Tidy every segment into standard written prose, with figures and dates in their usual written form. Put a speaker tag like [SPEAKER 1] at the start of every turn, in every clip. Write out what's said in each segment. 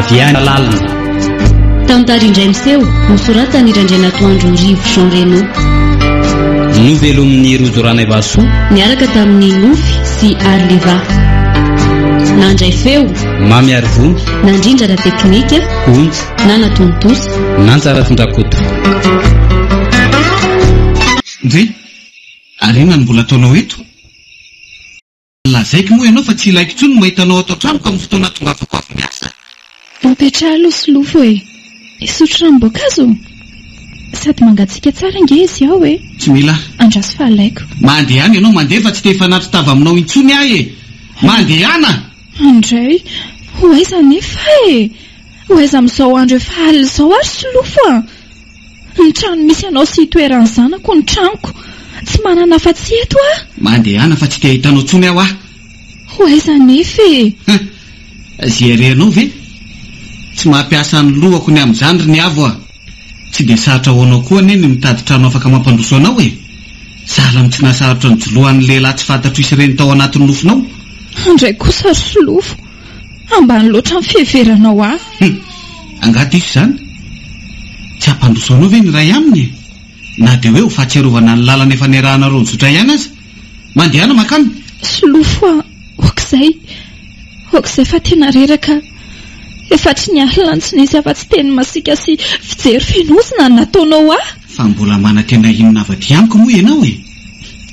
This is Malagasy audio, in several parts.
[SPEAKER 1] Avy any lalina.
[SPEAKER 2] Tantara indray miseho, nosoratan'i Randrianatoandro Rivo Jean Renaud.
[SPEAKER 1] Novelomin'i Rojo Ranaivasoa.
[SPEAKER 2] Niaraka tamin'i Nofy sy Arliva. Nandray feo.
[SPEAKER 1] Mamy Arivony.
[SPEAKER 2] Nandrindra ara-teknika.
[SPEAKER 1] Onja.
[SPEAKER 2] Nanatontosa.
[SPEAKER 1] Nanja Rafindrakoto.
[SPEAKER 3] Ndry, ary inona no mbola ataonao eto? Lazaiko moa ianao fa tsy ilaiko intsony ny mahita anao ato an-tranoko amin'ny fotoana ahatongavako avy miasa.
[SPEAKER 4] Mipetraha aloha Solofo e! Hisotro ranom-boankazo? Sady mangatsiaka tsara ange izy ao e!
[SPEAKER 3] Tsy mila.
[SPEAKER 4] Andraso fa alaiko.
[SPEAKER 3] Mandehana ianao mandeha fa tsy te hifanatri-tava aminao intsony aho e! Mandehana!
[SPEAKER 4] Andray, ho aiza anefa e! Ho aiza amin'izao andro efa alina izao ary Solofo a! Ny trano misy anao sy itoeran'ny zanako ny tranoko. Tsy manana afa-tsy eto aho.
[SPEAKER 3] Mandehana fa tsy te hahita anao intsony aho ah!
[SPEAKER 4] Ho aiza anefa e?
[SPEAKER 3] Huh! Izay rehanao ve? Tsy mampiasa ny lohako ny amin'izany ry Niavo a! Tsy dia sarotra ho anao koa anie ny mitady trano afaka mampandroso anao e! Sahala amin'ny tsy nahasarotra ny jolohan'ny lehilahy tsy fantatro hisy reny tao anatin'ny nofinao.
[SPEAKER 4] Andray kosa ry Solofo! Ambany loatra ny fiheveranao ahy.
[SPEAKER 3] Hum! Angaha diso izany? Tsy hampandroso anao ve ny iray aminy e? Na dia hoe ho fahatsiarovana ny lalana efa niarahanareo nizotra ihany aza. Mandehana mankany.
[SPEAKER 4] Solofo a! Aok'izay! Aok'izay fa tena reraka. Efa hatry ny alina no tsy nisy afa-tsy teny masiaka sy fijery feno ozona no nataonao ahy.
[SPEAKER 3] Fa mbola manantena inona avy aty amiko moa ianao e?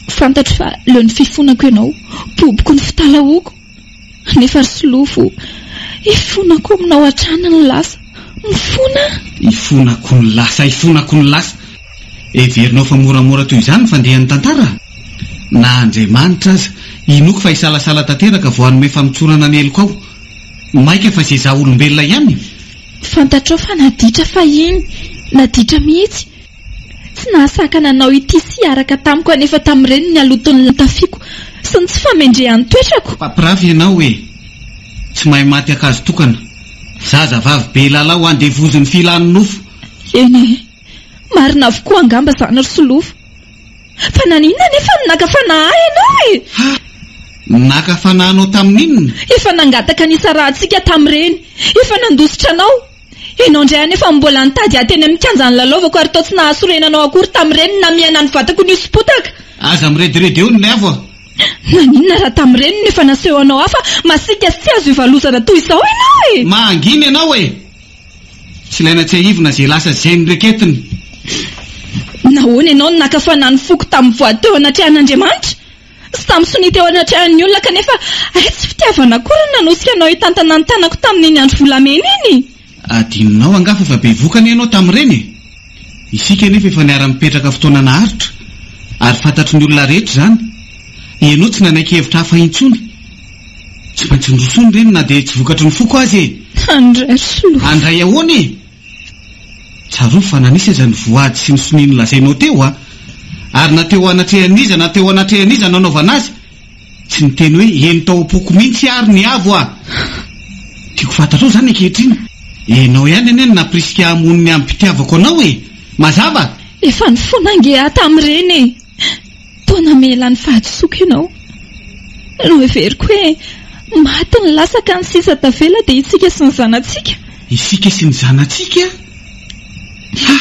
[SPEAKER 4] Fantatro fa leo ny fifonako ianao, boboko ny fitalahoako. Nefa ry Solofo, ifonako aminao hatrany ny lasa. Mifona aho.
[SPEAKER 3] Ifonako ny lasa, ifonako ny lasa. Heverinao fa moramora toy izany ny fandehan'ny tantara? Na Andriamanitra aza, inoako fa hisalasala tanteraka vao hanome famotsorana ny helokao. Mainka fa izay izaho olombelona ihany?
[SPEAKER 4] Fantatrao fa naditra fahiny, naditra mihitsy. Tsy nahasakana anao hitia sy hiaraka tamiko anefa tamin'ireny ny haloton'ny tafiako sy ny tsy famendrehan'ny toetrako.
[SPEAKER 3] Mpampirafy ianao e! Tsy mahay maty ankazo tokana. Zaza vavy be lalao andevozin'ny filan'ny nofo.
[SPEAKER 4] Eny e! Marina avokoa angamba izany ry Solofo. Fa naninona anefa no naka fanahy ahy ianao e?
[SPEAKER 3] Ha! Naka fanahy anao tamin'inona?
[SPEAKER 4] Efa nangataka ny hisarahantsika tamin'ireny. Efa nandositra anao. Ianao indray anefa no mbola nitady ahy teny amin'ny kianja nilalaovako ary toa tsy nahasorena anao akory tamin'ireny ny namihana ny vatako nihoso-potaka.
[SPEAKER 3] Aza mirediredy eo ny avo a!
[SPEAKER 4] Naninona raha tamin'ireny no efa naseho anao ahy fa masiaka sy tsy azo ivalozana toy izao ianao e?
[SPEAKER 3] Mangina ianao e! Tsy ilaina tsiahivina izay lasa izay noreketiny.
[SPEAKER 4] Nahoana ianao no naka fanahy ny foko tamin'ny voady teo anatrehan'Andriamanitra? Sy tamin'ny sonia teo anatrehan'ny olona kanefa hay tsy fitiavana akory no nanosika anao hitantana ny tanako tamin'iny andro volamena iny.
[SPEAKER 3] Adinonao angaha fa efa bevoka anie ianao tamin'ireny e? Isika anefa efa niara-nipetraka fotoana naharitra ary fantatry ny olona rehetra izany. Ianao tsy nanaiky hevitra hafa intsony. Tsy maintsy norosoana ireny na dia tsy vokatry ny foko aza e!
[SPEAKER 4] Handray ry Solofo.
[SPEAKER 3] Handray ahoana e? Tsarovy fa na nisy aza ny voady sy ny sonia nolazainao teo a! Ary na teo anatrehan'iza na teo anatrehan'iza nanaovana azy, tsy niteny hoe eny tao am-poko mihitsy ary ny avo a! Tiako fantatrao izany ankehitriny. Enao ihany anie no nampirisika ahy hamono ny amim-pitiavako anao e! Mazava?
[SPEAKER 4] Efa nifona ange aho tamin'ireny e! Toa namela ny fahadisoako ianao. Noheveriko hoe maty ny lasa ka ny sisa tavela dia isika sy ny zanatsika.
[SPEAKER 3] Isika sy ny zanatsika? Ha!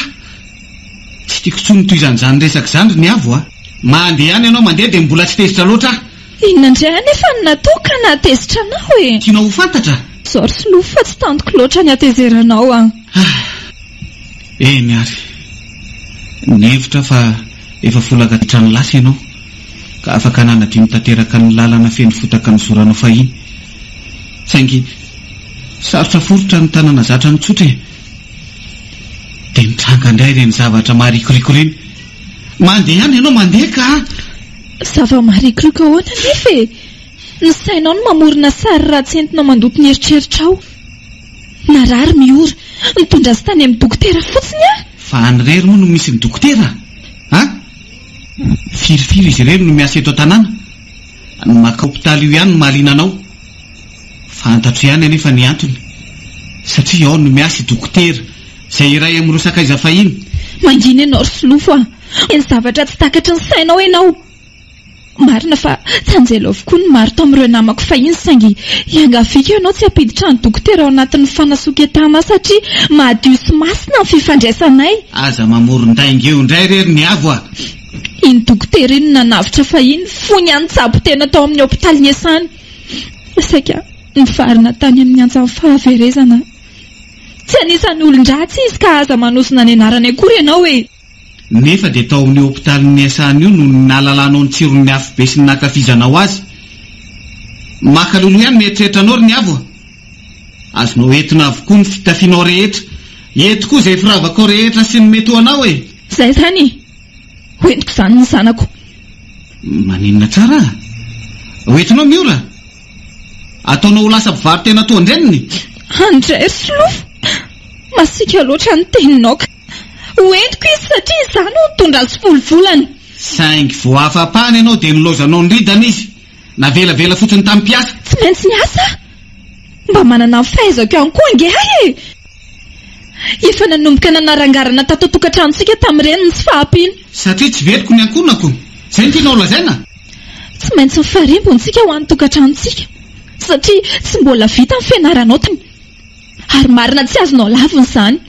[SPEAKER 3] Tsy tiako intsony ny tohizan'izany resaka izany ry Niavo a! Mandeha any ianao mandeha dia mbola tsy tezitra loatra aho.
[SPEAKER 4] Inona indray anefa no nataoko ka nahatezitra anao e?
[SPEAKER 3] Tianao ho fantatra?
[SPEAKER 4] Izao ry Solofo fa tsy tantiko loatra ny hatezeranao a!
[SPEAKER 3] Ah! Eny ary. Nihevitra aho fa efa folaka trano lasa ianao, ka afaka nanadino tanteraka ny lalana feno fotaka nizoranao fahiny. Saingy sarotra foritra ny tanana zatra nitsotra e! Dia nitranga indray ireny zavatra maharikoriko ireny. Mandehana ianao mandeha ka!
[SPEAKER 4] Zava-maharikoriko ahoana anefa e? Ny sainao no mamorona sary ratsy entinao mandoto ny eritreritrao. Narary Miora, nitondra azy tany amin'ny dokotera fotsiny aho.
[SPEAKER 3] Fa any irery moa no misy ny dokotera a? Firifiry izy ireny no miasa eto an-tanàna? Ny maka hopitaly io ihany no mahaliana anao. Fantatro ihany anefa ny antony, satria ao no miasa i dokotera, izay iray amin'ireo sakaiza fahiny.
[SPEAKER 4] Mangina ianao ry Solofo a! Ny zavatra tsy takatry ny sainao ianao. Marina fa tsy anjely avokoa ny maro tamin'ireo namako fahiny saingy iangaviako ianao tsy hampiditra ny dokotera ao anatin'ny fanasoketana ahy satria madio sy masina ny fifandraisanay.
[SPEAKER 3] Aza mamoron-dainga eo indray re ry Niavo a!
[SPEAKER 4] Iny dokotera iny no nanavotra fahiny fony aho nitsabo tena tao amin'ny hopitaly niasany. Saika nivarina tany amin'ny antsan'ny fahaverezana aho. Tsy anisan'ny olon-dratsy izy ka aza manozona ny anarany akory ianao e!
[SPEAKER 3] Nefa dia tao amin'io hopitaly niasany io no nahalalanao ny tsiron'ny afobe sy ny nankafizanao azy. Maka loloha ihany mieritreritra anao ry Niavo a! Azonao entina avokoa ny fitafianao rehetra, eto koa izay firavakao rehetra sy ny mety ho anao e!
[SPEAKER 4] Izay izany e! Ho entiko izany ny zanako.
[SPEAKER 3] Maninona tsara a! Ho entinao Miora? Ataonao ho lasa mpivaro-tena toa an-dreniny?
[SPEAKER 4] Andray ry Solofo! Masiaka loatra ny teninao ka! Ho entiko izy satria izaho no nitondra azy folo volana.
[SPEAKER 3] Saingy vao afa-pahana ianao dia nilaozanao niridana izy. Navelavela fotsiny tamin'ny mpiasa.
[SPEAKER 4] Tsy maintsy niasa aho. Mba manana ny fahaizako ihany koa ange ahy e! Efa nanomboka nanarangarana tato an-tokantranontsika tamin'ireny ny tsy fahampiana.
[SPEAKER 3] Satria tsy veloko ny ankohonako. Izay no tianao holazaina?
[SPEAKER 4] Tsy maintsy mifarimbona isika ho an'ny tokantranontsika. Satria tsy mbola vita ny fianaranao tany. Ary marina tsy azonao lavina izany.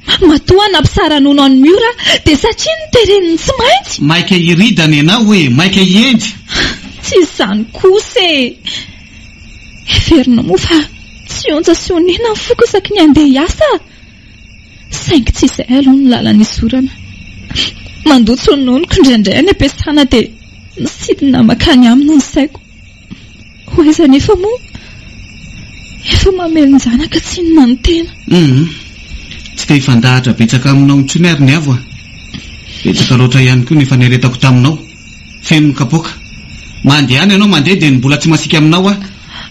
[SPEAKER 4] Matoa nampisara-nono an'i Miora dia satria notereniny tsy maintsy.
[SPEAKER 3] Maika hiridana ianao e, maika hihenjy.
[SPEAKER 4] Tsy izany kosa e! Heverina moa fa tsy ontsa sy onena ny foko isaky ny handeha hiasa? Saingy tsy izay aloha no lalana izorana. Mandotso ny nonoko indraindray any am-piasana dia misidina mankany aminy ny saiko. Ho aiza anefa moa? Efa mamelon-janaka tsinona ny tena.
[SPEAKER 3] Humm. Tsy te hifandahatra betsaka aminao intsony ary ny avo a. Betsaka loatra ihany koa ny efa niaretako taminao. Feno ny kapoaka. Mandehana ianao mandeha dia ny mbola tsy masiaka aminao aho.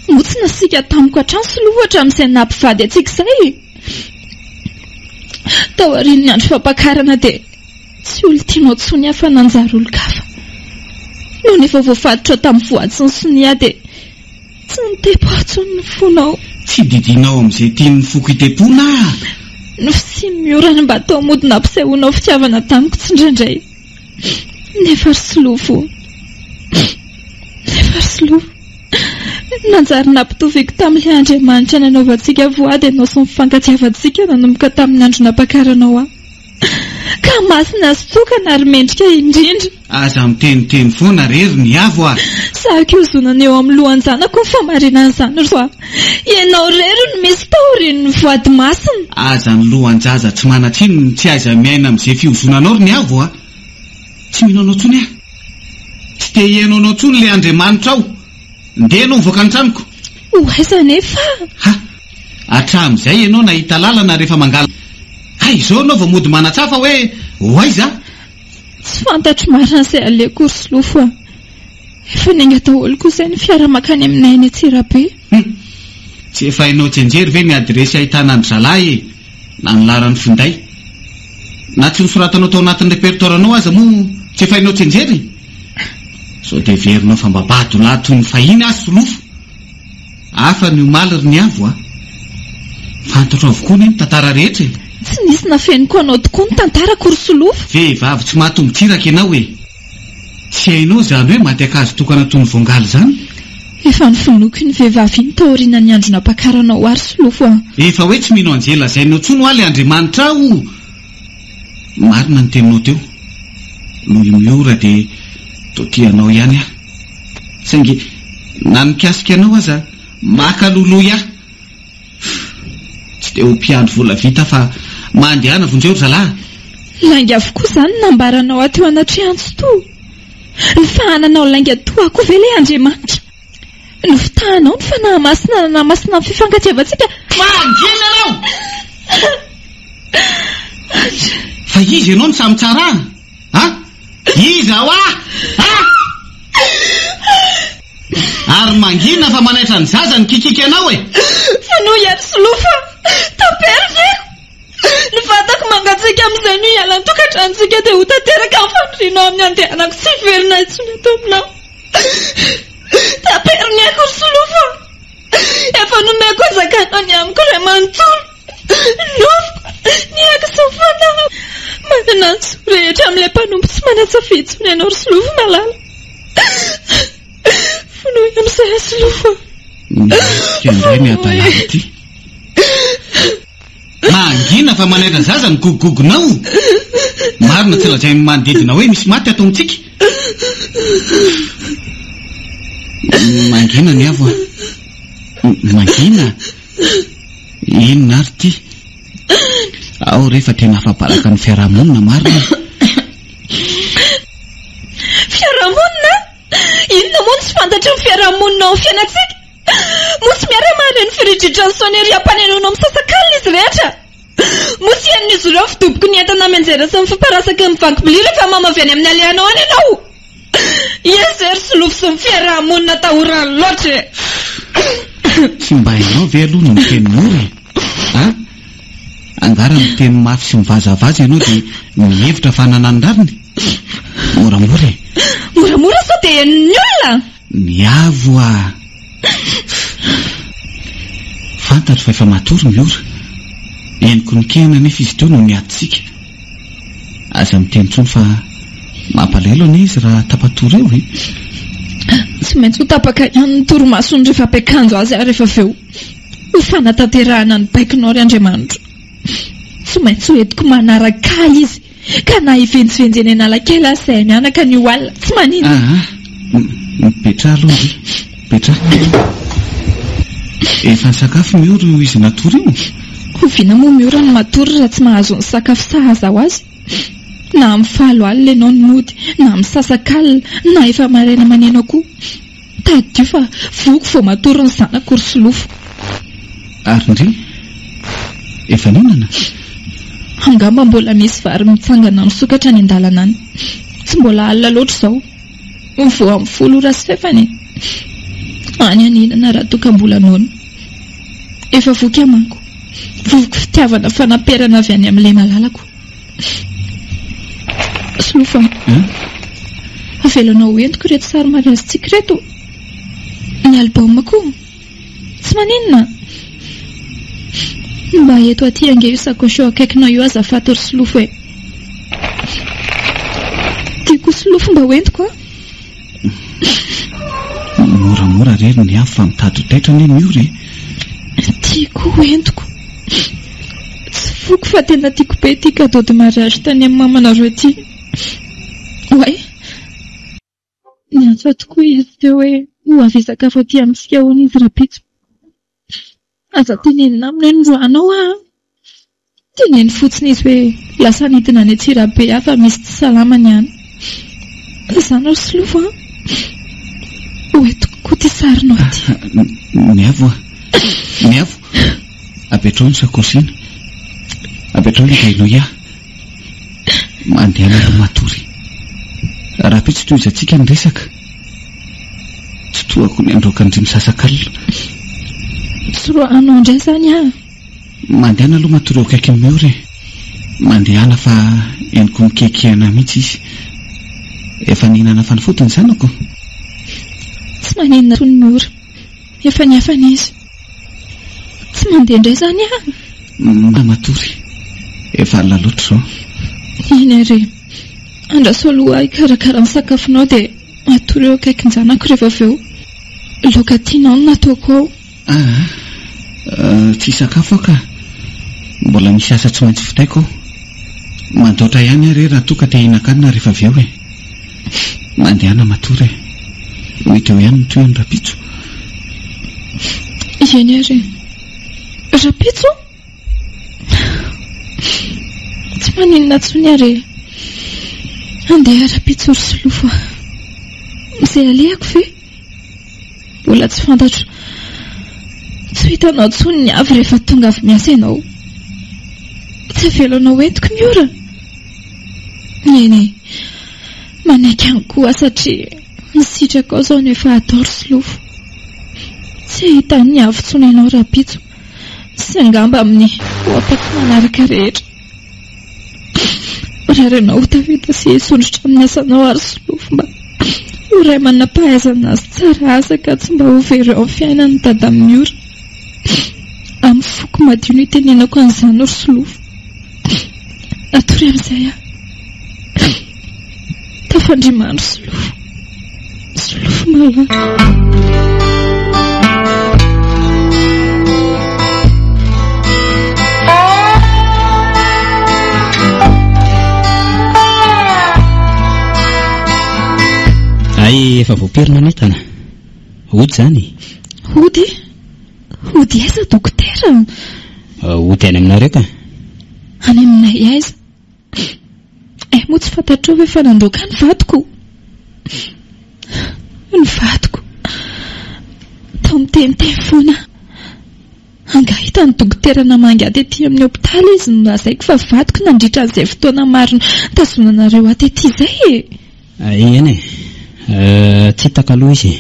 [SPEAKER 4] Moa tsy nasiaka tamiko hatrany Soloho hatramin'izay nampivady antsika izay e? Taorian'ny andro fampakarana dia. Tsy olon-tianao intsony aho fa nanjary olon-kafa. Nony efa voafatotra tamin'ny voady sy ny sonia dia tsy nitepo aho intsony ny fonao.
[SPEAKER 3] Tsy didianao amin'izay tian'ny foko hitempoana aho.
[SPEAKER 4] Ny fisian'ny miorana mba toa mody nampisehoanao fitiavana tamiko tsindraindray. Nefa ry Solofo, nefa ry Solofo, nanjary nampitoviko tamin'ilay Andriamanitra nanaovantsika voady ianao sy ny fifankatiavantsika nanomboka tamin'ny andro nampakaranao ahy. Ka masina sy tokana ary mendrika indrindra.
[SPEAKER 3] Aza miteniteny foana re ry Niavo a!
[SPEAKER 4] Sahiko hozonana eo amin'ny lohan-janako ny famarinan'izany ry Soa. Ianao irery no misy taorian'ny voady masina.
[SPEAKER 3] Aza ny lohan-jaza tsy manan-tsiny no tsy aiza miaina amin'izay fihozonanao ry Niavo a! Tsy mino anao intsony aho. Tsy te hihaino anao intsony ilay Andriamanitrao. Ndeha ianao mivoaka ny tranoko.
[SPEAKER 4] Ho aiza anefa?
[SPEAKER 3] Ha! Hatramin'izay ianao nahita lalana rehefa mangala Hay izao ianao vao mody manatsafa hoe ho aiza?
[SPEAKER 4] Tsy fantatro marina izay alehako ry Solofo a! Efa niainga daholo koa izay ny fiara mankany aminay any Antsirabe.
[SPEAKER 3] Hum! Tsy efa hainao tsianjery ve ny adiresy ahitana an-dry zalahy e? Na ny laharan'ny finday? Na tsy nosoratanao tao anatin'ny repertoire-nao aza moa tsy efa hainao tsianjery? Sao dia heverinao fa mba bado lahy toy ny fahiny aho Solofo? Hafa ny omaly ry Niavo a! Fantatro avokoa anie ny tantara rehetra e!
[SPEAKER 4] Tsy nisy nafeniko anao tokoa ny tantarako ry Solofo.
[SPEAKER 3] Vehivavy tsy mahatombo-tsiraka ianao e! Tsy hainao izany hoe maty ankazo tokana toy ny voangaly izany?
[SPEAKER 4] Efa novonoiko iny vehivavy iny taorianan'ny andro nampakaranao ahy ry Solofo a!
[SPEAKER 3] Efa hoe tsy mino an'izay lazainao intsony hoa ilay Andriamanitrao! Marina ny teninao teo. Noho i Miora dia toa tia anao ihany aho. Saingy na ny mikasika anao aza maka loloy ahy. Tsy dia ho mpiandry vola vita fa mandehana vonjeo ry zalahy a!
[SPEAKER 4] Lainga avokoa izany no nambaranao ahy teo anatrehan'i Tsitoha. Nifahananao lainga toa ahy koa ve ilay Andriamanitra? Nofitahanao ny Fanahy Masina nanamasina ny fifankatiavantsika.
[SPEAKER 3] Mangina ianao! Fa iza ianao no samy tsara ahy? A? Iza hoa? A? Ary mangina fa manaitra ny zaza ny kikiky anao e!
[SPEAKER 4] Fanohy ary Solofo a! Tapero ve? Ny vatako mangatsiaka amin'izay no hiala ny tokantranontsika dia ho tanteraka ny fanirianao amin'ny handehanako tsy hiverina intsony ato aminao. Tapero ny aiko ry Solofo a! Efa nomeko hazakanao ny amiko iray manontolo. Ny nofoko, ny aiko sy ny fanahiko. Manana ny zo rehetra amin'ilay mpanompo tsy manan-tsafidy intsony ianao ry Solofo malala. amin'izay aho Solofo a!
[SPEAKER 3] Mihetsika indray ny adalana ity. Mangina fa manaitra zaza ny gogogogonao. Marina tsy lazain'ny manodidina hoe misy maty ato amintsika. Mangina ny avo a. Mangina. Inona ary ity? Ao re fa tena afa-baraka ny fiarahamonina marina.
[SPEAKER 4] Fiarahamonina? Inona moa no tsy fantatry ny fiarahamonina ao amin'ny fiainantsika? Moa tsy miara-mahare ny firidritran'ny sonnerie ampanenoanao misasakalina izy rehetra? Moa tsy henon'izy ireo ny fidoboky ny entana mianjera sy ny fiparasaky ny vaky-bilia rehefa mama avy any amin'ny alehanao any ianao? Iza ry solofo sy ny fiaraha-monina atahorany loatra e!
[SPEAKER 3] Tsy mba hainao ve aloha ny miteny mora e? A? Angaha raha miteny mafy sy mivazavaza ianao dia mihevitra fa hanana ny rariny? Moramora e!
[SPEAKER 4] Moramora sao dia henon'ny olona?
[SPEAKER 3] Miavo ah! Fantatro fa efa matory ny ora. Henoko nikehana anefa izy teo no niadintsika. Aza miteny intsony fa mampalahelo anie izy raha tapa-tory eo e!
[SPEAKER 4] Tsy maintsy ho tapaka ihany ny torimasony rehefa hampiakanjo azy aho rehefa avy eo. Ho fanatanterahana ny baikonao ry Andriamanitro. Tsy maintsy ho entiko manaraka ahy izy. Ka na hivenjivenjy eny Analakely aza izahay mianaka anio alina, tsy maninona.
[SPEAKER 3] Aa, mipetraha aloha ndry, mipetraha. Efa nisakafo Miora io izy natory io?
[SPEAKER 4] Oviana moa Miora no matory raha tsy mahazo ny sakafo sahaza ho azy? Na amin'ny valo alina ianao no mody, na misasakalina, na efa maraina maneno akoho. Tadidio fa voky vao matory ny zanako ry Solofo.
[SPEAKER 3] Ary ndry? Efa nihinana?
[SPEAKER 4] Angamba mbola misy vary mitsangana misokatra any an-dalana any. Tsy mbola alina loatra izao. Vao amin'ny folo ora sy fahefany e. Any aho nihinana raha toa ka mbola noana. Efa voky aho manko. Voky fitiavana fanaperana avy any amin'ilay malalako. Solofo a! Avelanao ho entiko ireto sary mariazintsika ireto? Ny album koa? Tsy maninona? Mba eto aty ange io sacoche eo akaikinao io azafady ry Solofo e! Tiako Solofo mba ho entiko a!
[SPEAKER 3] Moramora re ry Niavo fa mitady ho taitra anie Miora e!
[SPEAKER 4] Tiako ho entiko. Tsy foko fa tena tiako be ity cadeau de mariage tany amin'ny mamanareo ity. Oay! Niantso ahy tokoa izy teo hoe ho avy hisakafo aty amintsika hono izy rahampitso. Aza tenenina aminy hoe noroahanao aho an! Teneno fotsiny izy hoe lasa nidina any Antsirabe aho fa misy tsy salama ny any. Izany ry Solofo an! Ho entiko koa ity sarinao ity.
[SPEAKER 3] Miavo a! Miavo! Apetraho ny sakaosy iny. Apetraho ilay henoy ahy. Mandehana aloha matory. Rahampitso tohizantsika ny resaka. Tsy tohako ny handroaka an-dry misasakalina.
[SPEAKER 4] Tsy roahanao indray izany aho.
[SPEAKER 3] Mandehana aloha matory eo akaikin'i Miora e. Mandehana fa henoko mikehikehana mihitsy izy. Efa nihinana fanafody ny zanako?
[SPEAKER 4] Tsy maninona intsony Miora. Efa niafana izy. Tsy mandeha indray izany aho?
[SPEAKER 3] Mba matory. Efa alina loatra izao.
[SPEAKER 4] Eny ary e. Andraso aloha aho hikarakara ny sakafonao dia matory eo akaikin-janako rehefa avy eo. Laoka tianao no nataoko ao.
[SPEAKER 3] Aa, tsy hisakafo aho ka. Mbola misy asa tsy maintsy vitaiko ao. Mandaotra ihany aho re raha toa ka te hihinan-kanina rehefa avy eo e. Mandehana matory e. Ho hita eo ihany ny tohiny rahampitso.
[SPEAKER 4] Eny ary e. Rahampitso? Tsy maninona intsony ary e. Andeha rahampitso ry Solofo a. Izay alehako ve? Mbola tsy fantatro. Tsy ho hitanao intsony ny avy rehefa tonga avy miasa ianao. Tsy avelanao ho entiko ny ora? Eny e, manaiky ihany koa aho satria ny sitrakao izao no efa atao ry Solofo. Tsy hahita ny avy intsony ianao rahampitso sy angamba amin'ny ho afaka manaraka rehetra. Mirary anao ho tafita sy hisondrotra amin'ny asanao ary Solofo mba ho ray manam-pahaizana sy tsara asa ka tsy mba ho very eo amin'ny fiainan'i Dada Miora. Amin'ny foko madio no itenenako an'izany ry Solofo. Atory amin'izay aho. Tafandria mandry Solofo. Solofo malala. ahy a!
[SPEAKER 1] Hay efa voapirina ny entana. Hody izany e.
[SPEAKER 4] Hody? Hody aiza dokotera?
[SPEAKER 1] Hody any aminareo ka.
[SPEAKER 4] Any aminay aiza? Eh, moa tsy fantatrao ve fa nandroaka ny vadiko? Ny vadiko. Tao miteniteny foana. Angaha hitan'ny dokotera namangy ahy tety amin'ny hopitaly izy no nolazaiko fa vadiko nandritra an'izay fotoana maro nitazonanareo ahy tety izay e!
[SPEAKER 1] Eny e! Tsy hitako aloha izy e!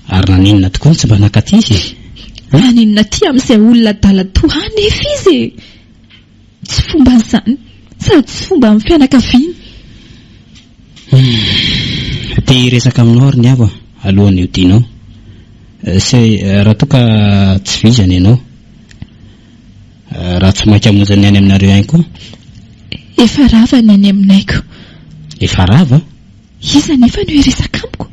[SPEAKER 1] Ary naninona tokoa no tsy mba nakaty izy e?
[SPEAKER 4] Naninona aty amin'izay olona adala toa ahy nefa izy e! Tsy fombany izany, sady tsy fomban'ny fianakaviany.
[SPEAKER 1] Humm. Te hiresaka aminao ary ny avo alohan'ny hodianao. Sy raha toa ka tsy vizana ianao. Raha tsy maika hamonjy ny any aminareo ihany koa.
[SPEAKER 4] Efa rava ny any aminay ko.
[SPEAKER 1] Efa rava?
[SPEAKER 4] Iza anefa no hiresaka amiko?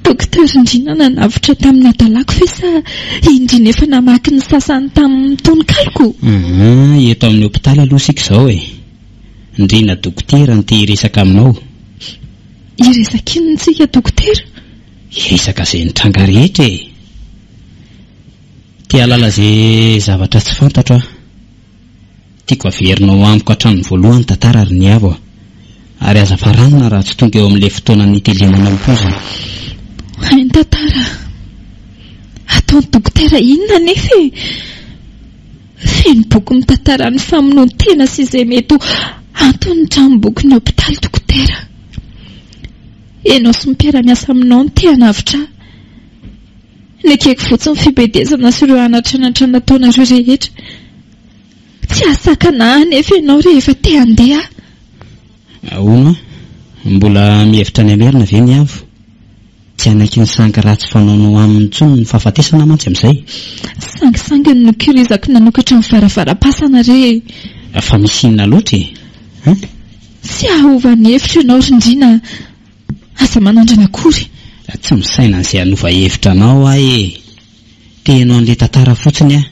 [SPEAKER 4] Docteur Ndrina nanavotra tamin'ny hadalako ve sa i Ndrina efa namaky ny sasany tamin'ny tononkaloko?
[SPEAKER 1] Aa, eto amin'ny hopitaly aloha isika izao e. Ndrina dokotera no te hiresaka aminao.
[SPEAKER 4] Hiresaka inona isika dokotera?
[SPEAKER 1] Hiresaka izay nitranga rehetra e. Te hahalala izay zavatra tsy fantatro aho. Tiako averinao amiko hatramin'ny voalohany tantara ry Niavo a! Ary aza faranana raha tsy tonga eo amin'ilay fotoana nitelenanao poizina.
[SPEAKER 4] Hay ny tantara a! Ataon'ny dokotera inona anefa e? Feno boky mitantara ny famonoan-tena sy izay mety ho antony ny tranombokin'ny hopitaly dokotera. Ianao sy ny mpiara-miasa aminao no te hanavotra ahy. Nekeko fotsiny ny fibedesana sy ireo anatranatra nataonareo rehetra. Tsy hahasakana ahy anefa ianao rehefa te handeha.
[SPEAKER 1] Ahoana? Mbola mihevitra ny hamerina ve ny avo? Tsy hanaiky ny sangy ratsy fanaonao aminy intsony ny fahafatesana mantsy amin'izay.
[SPEAKER 4] Sangisanginy no kirizako nanokatra ny varavaram-pasana re e!
[SPEAKER 1] Fa misy inona loatra e? Hein?
[SPEAKER 4] Tsy hahova ny hevitro ianao ry Ndrina a! Aza manandrana akory.
[SPEAKER 1] Tsy misaina an'izay hanova hevitra anao aho e! Te heno an'ilay tantara fotsiny aho.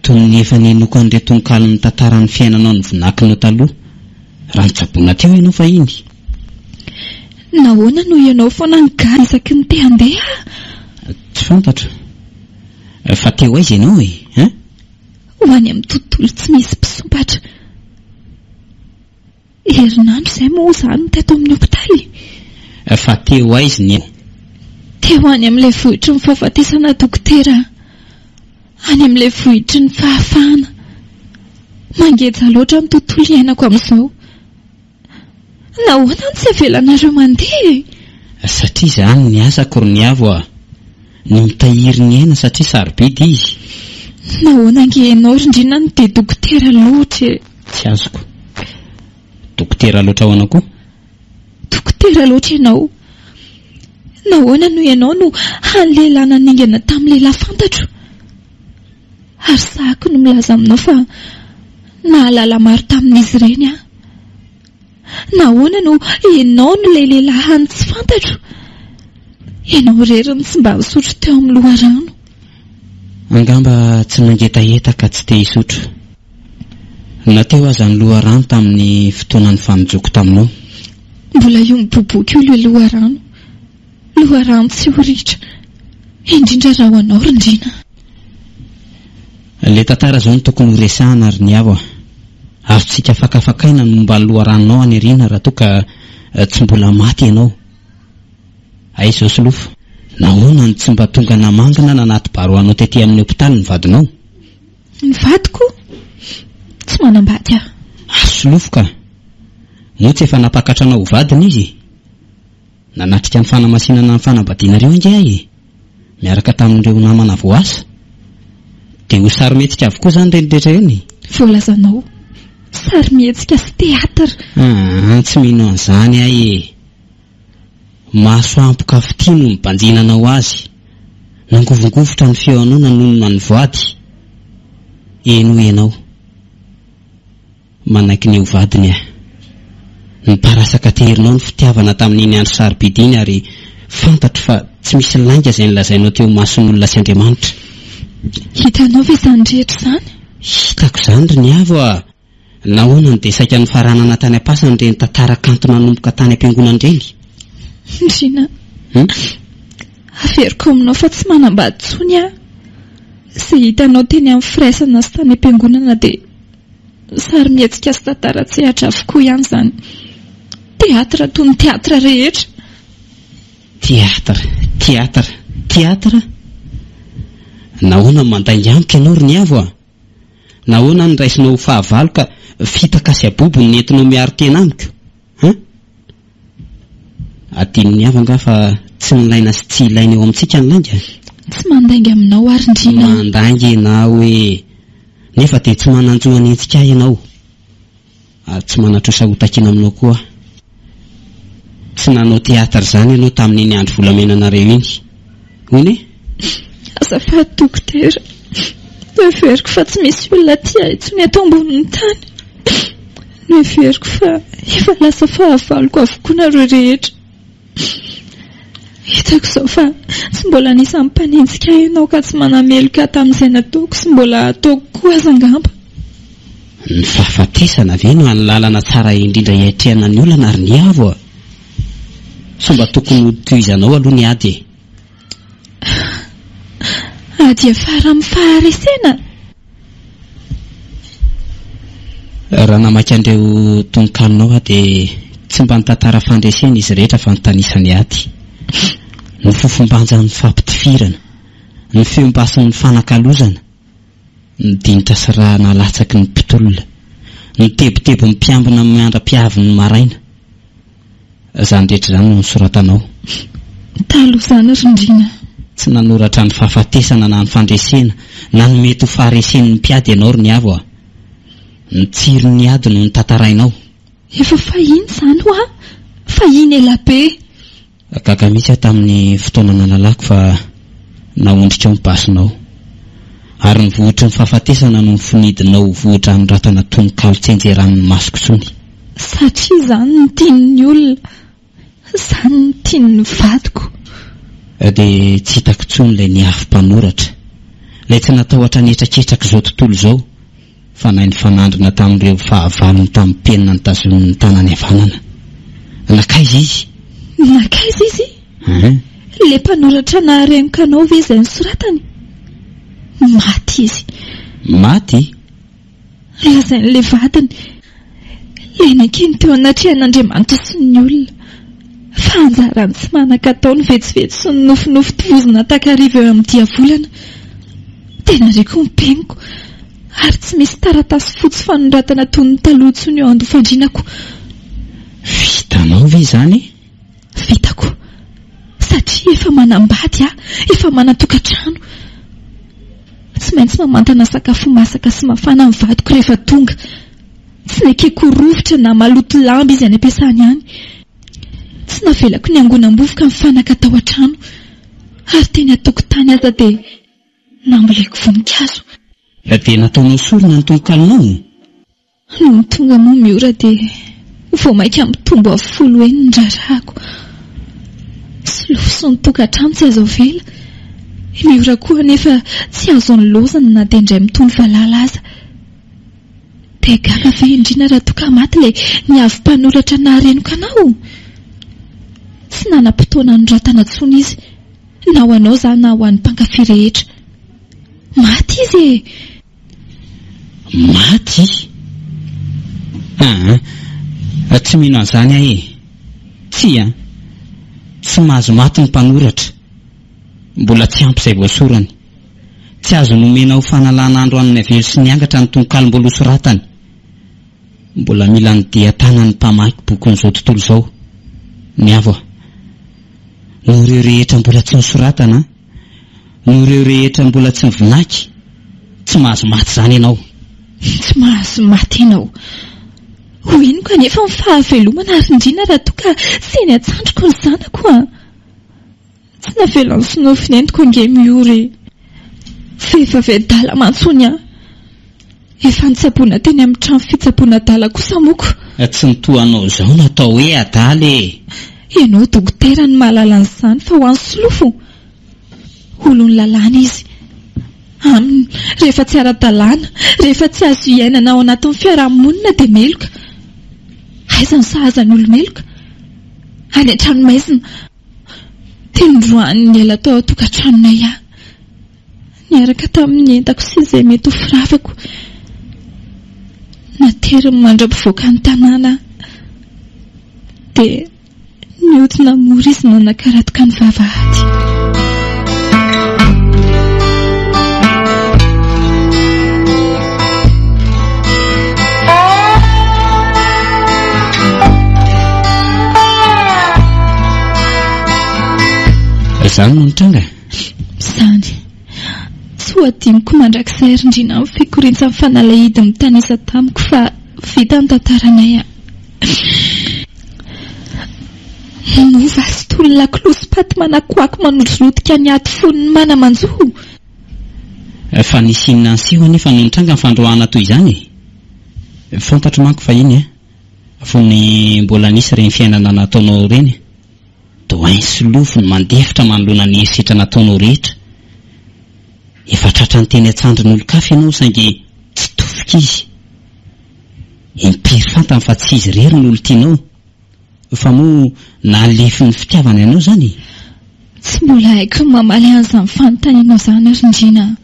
[SPEAKER 1] Toy ny efa nihenoako an'ireo tononkalo mitantara ny fiainanao nivonakinao taloha, raha nitsaboina teo ianao fahiny.
[SPEAKER 4] Nahoana no ianao foana no gaga isaky ny te handeha aho?
[SPEAKER 1] Tsy fantatro. Fa te ho aiza ianao e? Hein?
[SPEAKER 4] Ho any amin'ny tontolo tsy misy mpisompatra. Herinandro izay moa izaho no teto amin'ny hopitaly
[SPEAKER 1] e. Fa te ho aiza ny.
[SPEAKER 4] Te ho any amin'ilay vohitry ny fahafatesana dokotera a. Any amin'ilay vohitry ny fahafahana. Mangeja loatra ny tontolo iainako amin'izao. Nahoana no tsy avelanareo mandeha e?
[SPEAKER 1] Satria izany ny asako ry Niavo a. Ny mitahiry ny aina satria sarobidy izy.
[SPEAKER 4] Nahoana ange ianao ry Ndrina no dia dokotera loatra e?
[SPEAKER 1] Tsy azoko. Dokotera loatra ahoana koa?
[SPEAKER 4] Dokotera loatra ianao. Nahoana no ianao no hany lehilahy naningana tamin'ny lehilahy fantatro? Ary sahako ny milaza aminao fa nahalala maro tamin'izy ireny aho. Nahoana no ianao no ilay lehilahy hany tsy fantatro? Ianao irery no tsy mba nisotro teo amin'ny loharano.
[SPEAKER 1] Angamba tsy nangetaheta ka tsy te hisotro. Na teo aza ny loharano tamin'ny fotoana nifanojoko taminao.
[SPEAKER 4] Mbola io miboiboika io ilay loharano. Loharano tsy ho ritra. Indrindra raha ho anao ry Ndrina.
[SPEAKER 1] Ilay tantara izao no tokony ho resahana ry Niavo a. Azontsika fakafakaina ny momba ny loharanonao any aoriana raha toa ka tsy mbola maty ianao. Aiza izao Solofo? Nahoana no tsy mba tonga namangina nanaty-baro anao tety amin'ny hopitaly ny vadinao?
[SPEAKER 4] Ny vadiko? Tsy manambady aho.
[SPEAKER 1] Ary Solofo ka! Moa tsy efa nampakatra anao ho vadiny izy e? Nanatrika ny fanamasinana ny fanambadianareo ange aho e! Miaraka tamin'ireo namana voaasa. Dia ho sarimihetsika avokoa izany ireny rehetra ireny e!
[SPEAKER 4] Voalazanao. Sarimihetsika sy théâtre.
[SPEAKER 1] Aa, tsy mino an'izany aho e! Maso ampoka fitia no nibanjinanao azy. Nangovingovitra ny feonao nanonona ny voady. Eny hoy ianao. Manaiky ny ho vadiny aho. Niparasaka teherinao ny fitiavana tamin'iny andro sarobidy iny ary fantatro fa tsy misy lainga izay nolazainao teo imason'olona sy Andriamanitra.
[SPEAKER 4] Hitanao ve izany rehetra izany?
[SPEAKER 1] Hitako izany ry Niavo a! Nahoana no dia saika nofaranana tany am-pasana ireny tantara kanto nanomboka tany am-piangonana ireny?
[SPEAKER 4] Ndrina, averiko aminao fa tsy manambady intsony aho. Izay hitanao teny amin'ny firaisana sy tany am-piangonana dia sarimihetsika sy tantara an-tsehatra avokoa ihany izany. Théâtre toy ny théâtre rehetra.
[SPEAKER 1] Théâtre, théâtre, théâtre? Nahoana no mandainga amiko ianao ry Niavo a? Nahoana aho no raisinao ho fahavalo ka fitaka sy abobo no nentinao miaro tena amiko? Hein? Adinon'ny hafa angaha fa tsy nilaina sy tsy ilaina eo amintsika ny lainga?
[SPEAKER 4] Tsy mandainga aminao ary ndrina.
[SPEAKER 1] Mandainga ianao e! Nefa dia tsy manan-jo hanenjika ahy ianao. Ary tsy manan-trosa hotakiana aminao koa aho. Tsy nanao théâtre izany ianao tamin'iny andro volamenanareo iny. Hono e?
[SPEAKER 4] Azafady dokotera, noheveriko fa tsy misy olona tia ahy intsony eto ambonin'ny tany. Noheveriko fa efa lasa fahavaloko avokoa nareo rehetra. Hitako izao fa tsy mbola anisan'ny mpanenjika ahy ianao ka tsy manameloka ahy tamin'izay nataoko sy mbola hataoko koa aza angamba.
[SPEAKER 1] Ny fahafatesana ve no hany lalana tsara indrindra hiatrehana ny olana ry Niavo a? Sao mba tokony ho tohizanao aloha ny ady e?
[SPEAKER 4] Ady hiafara amin'ny faharesena?
[SPEAKER 1] Raha namaky an'ireo tononkalonao aho dia tsy mba nitantara fandresena izy rehetra fa nitanisa ny ady. Ny fofom-banjan'ny fampitifirana, ny feom-basin'ny fanakalozana, ny dinitra sy rà nalatsaky ny mpitolona, ny tebitebin'ny mpiambina mandra-piavin'ny maraina. Izany rehetra izany no nosoratanao.
[SPEAKER 4] Taloha izany ry Ndrina.
[SPEAKER 1] Tsy nanoratra ny fahafatesana na ny fandresena na ny mety ho faharesen'ny mpiady ianao ry Niavo a! Ny tsiron'ny ady no notantarainao.
[SPEAKER 4] Efa fahiny izany hoa! Fahiny elabe!
[SPEAKER 1] Gaga mihitsy aho tamin'ny fotoana nahalalako fa naondrikao ny basinao. Ary ny vohitry ny fahafatesana no nifonidinao ho vohitra hanoratana tononkalo tsy enjeran'ny masoko intsony.
[SPEAKER 4] Satria izany no tian'ny olona, izany no tian'ny vadiko.
[SPEAKER 1] Dia tsy hitako intsony ilay niafy mpanoratra, ilay tsy natahotra ny hetraketrak'izao tontolo izao, fa nahay nifanandrina tamin'ireo fahavalony tamin'ny penina notazoniny ny tanany havanana. Nankaiza izy?
[SPEAKER 4] Nankaiza izy?
[SPEAKER 1] Hein?
[SPEAKER 4] Ilay mpanoratra naharenoka anao ve izay nosoratany? Maty izy.
[SPEAKER 1] Maty?
[SPEAKER 4] Lazain'ilay vadiny, ilay nankeny teo anatrehan'Andriamanitra sy ny olona, fa anjaran'ny tsy manan-katao ny vetsovetso sy ny nofinofy tovozina takariva eo amin'ny diavolana. Dia nariako ny peniko, ary tsy misy taratasy fotsy fanoratana toy ny taloha intsony eo an-doha-fandrianako.
[SPEAKER 1] Vitanao ve izany?
[SPEAKER 4] Vitako. Satria efa manambady aho, efa manan-tokantrano. Tsy maintsy mamantana sakafo masaka sy mafana ny vadiko rehefa tonga. Tsy nekeko ho rovitra na maloto lamba izy any am-piasany any. Tsy navelako niangonam-bovoka ny fanaka tao an-trano. Ary teny an-tokotany aza dia namboleko voninkazo.
[SPEAKER 1] Dia nataonao sorona ny tononkalonao?
[SPEAKER 4] Nony tonga moa Miora dia vao mainka mitombo avo folo heny ny raharahako. Solofo sy ny tokantrano tsy azo avela. I Miora koa anefa tsy azo nilaozana na dia indray mitono valala aza. Dia gaga ve indrina raha toa ka maty ilay niavy mpanoratra naharenoka anao? Tsy nanam-potoana hanoratana intsony izy, na ho anao izany na ho an'ny mpankafy rehetra. Maty izy e!
[SPEAKER 1] Maty? Aa, tsy mino an'izany aho e! Tsia, tsy mahazo maty ny mpanoratra. Mbola tsy ampy izay voasorany. Tsy azo nomena ho fanalana andro an'ny avelo sy ny angatra ny tononkalo mbola hosoratany. Mbola mila ny dian-tanan'ny mpamaky bokin'izao tontolo izao. Ny avo a! Noho ireo rehetra mbola tsy nosoratana, noho ireo rehetra mbola tsy nivinaky, tsy mahazo maty izany ianao.
[SPEAKER 4] Tsy mahazo maty ianao. Ho inoko anefa ny fahavelomana ary indrindra raha toa ka tsy eny an-tsandriko ny zanako a! Tsy navelan'ny solofo nentiko ange Miora e! Vehivavy adala mantsy hono aho. Efa nitsaboana teny amin'ny trano fitsaboana adala kosa moko.
[SPEAKER 1] Tsy ny toa anao izao no atao hoe adala e!
[SPEAKER 4] Ianao dokotera no mahalala an'izany fa ho an'i Solofo? Olon'ny lalàna izy. Aminy, rehefa tsy ara-dalàna, rehefa tsy azo iainana ao anatin'ny fiaraha-monina dia meloka. Aiza no sahaza ny olo-meloka? Any an-tranomaizina. Dia noroahany niala tao an-tokantranonay aho. Niaraka tamin'ny entako sy izay mety ho firavako. Nateriny mandra-pivoaka ny tanàna aho. Dia nihodina mora izy nanakaratoka ny vavahady.
[SPEAKER 1] Izany no nitranga?
[SPEAKER 4] Izany. Tsy ho adinoko mandrakizay ry Ndriana ny fikorintsan'ny fanalahidy mitanisa tamiko fa vita ny tantaranay a. Nova sy toy ny lakolosy paty manakoako manodronotika ny aty fon'ny mana-manjo.
[SPEAKER 1] Fa nisy inona niseho anefa no nitranga ny fandroahana toy izany e? Fantatro manko fahiny a, fony mbola nisy ireny fiainana nataonao ireny. Doin solofo ny mandefitra manoloana ny herisetra nataonao rehetra. Efa tratran'ny teny an-tsandrin'olon-kafa ianao saingy tsy tofoka izy. Impiry fantany fa tsy izy irery no olon-tianao. Fa moa nahalefin'ny fitiavana ianao izany e?
[SPEAKER 4] Tsy mbola haiko ny mamaly an'izany fanontanianao izany ry Ndriana a!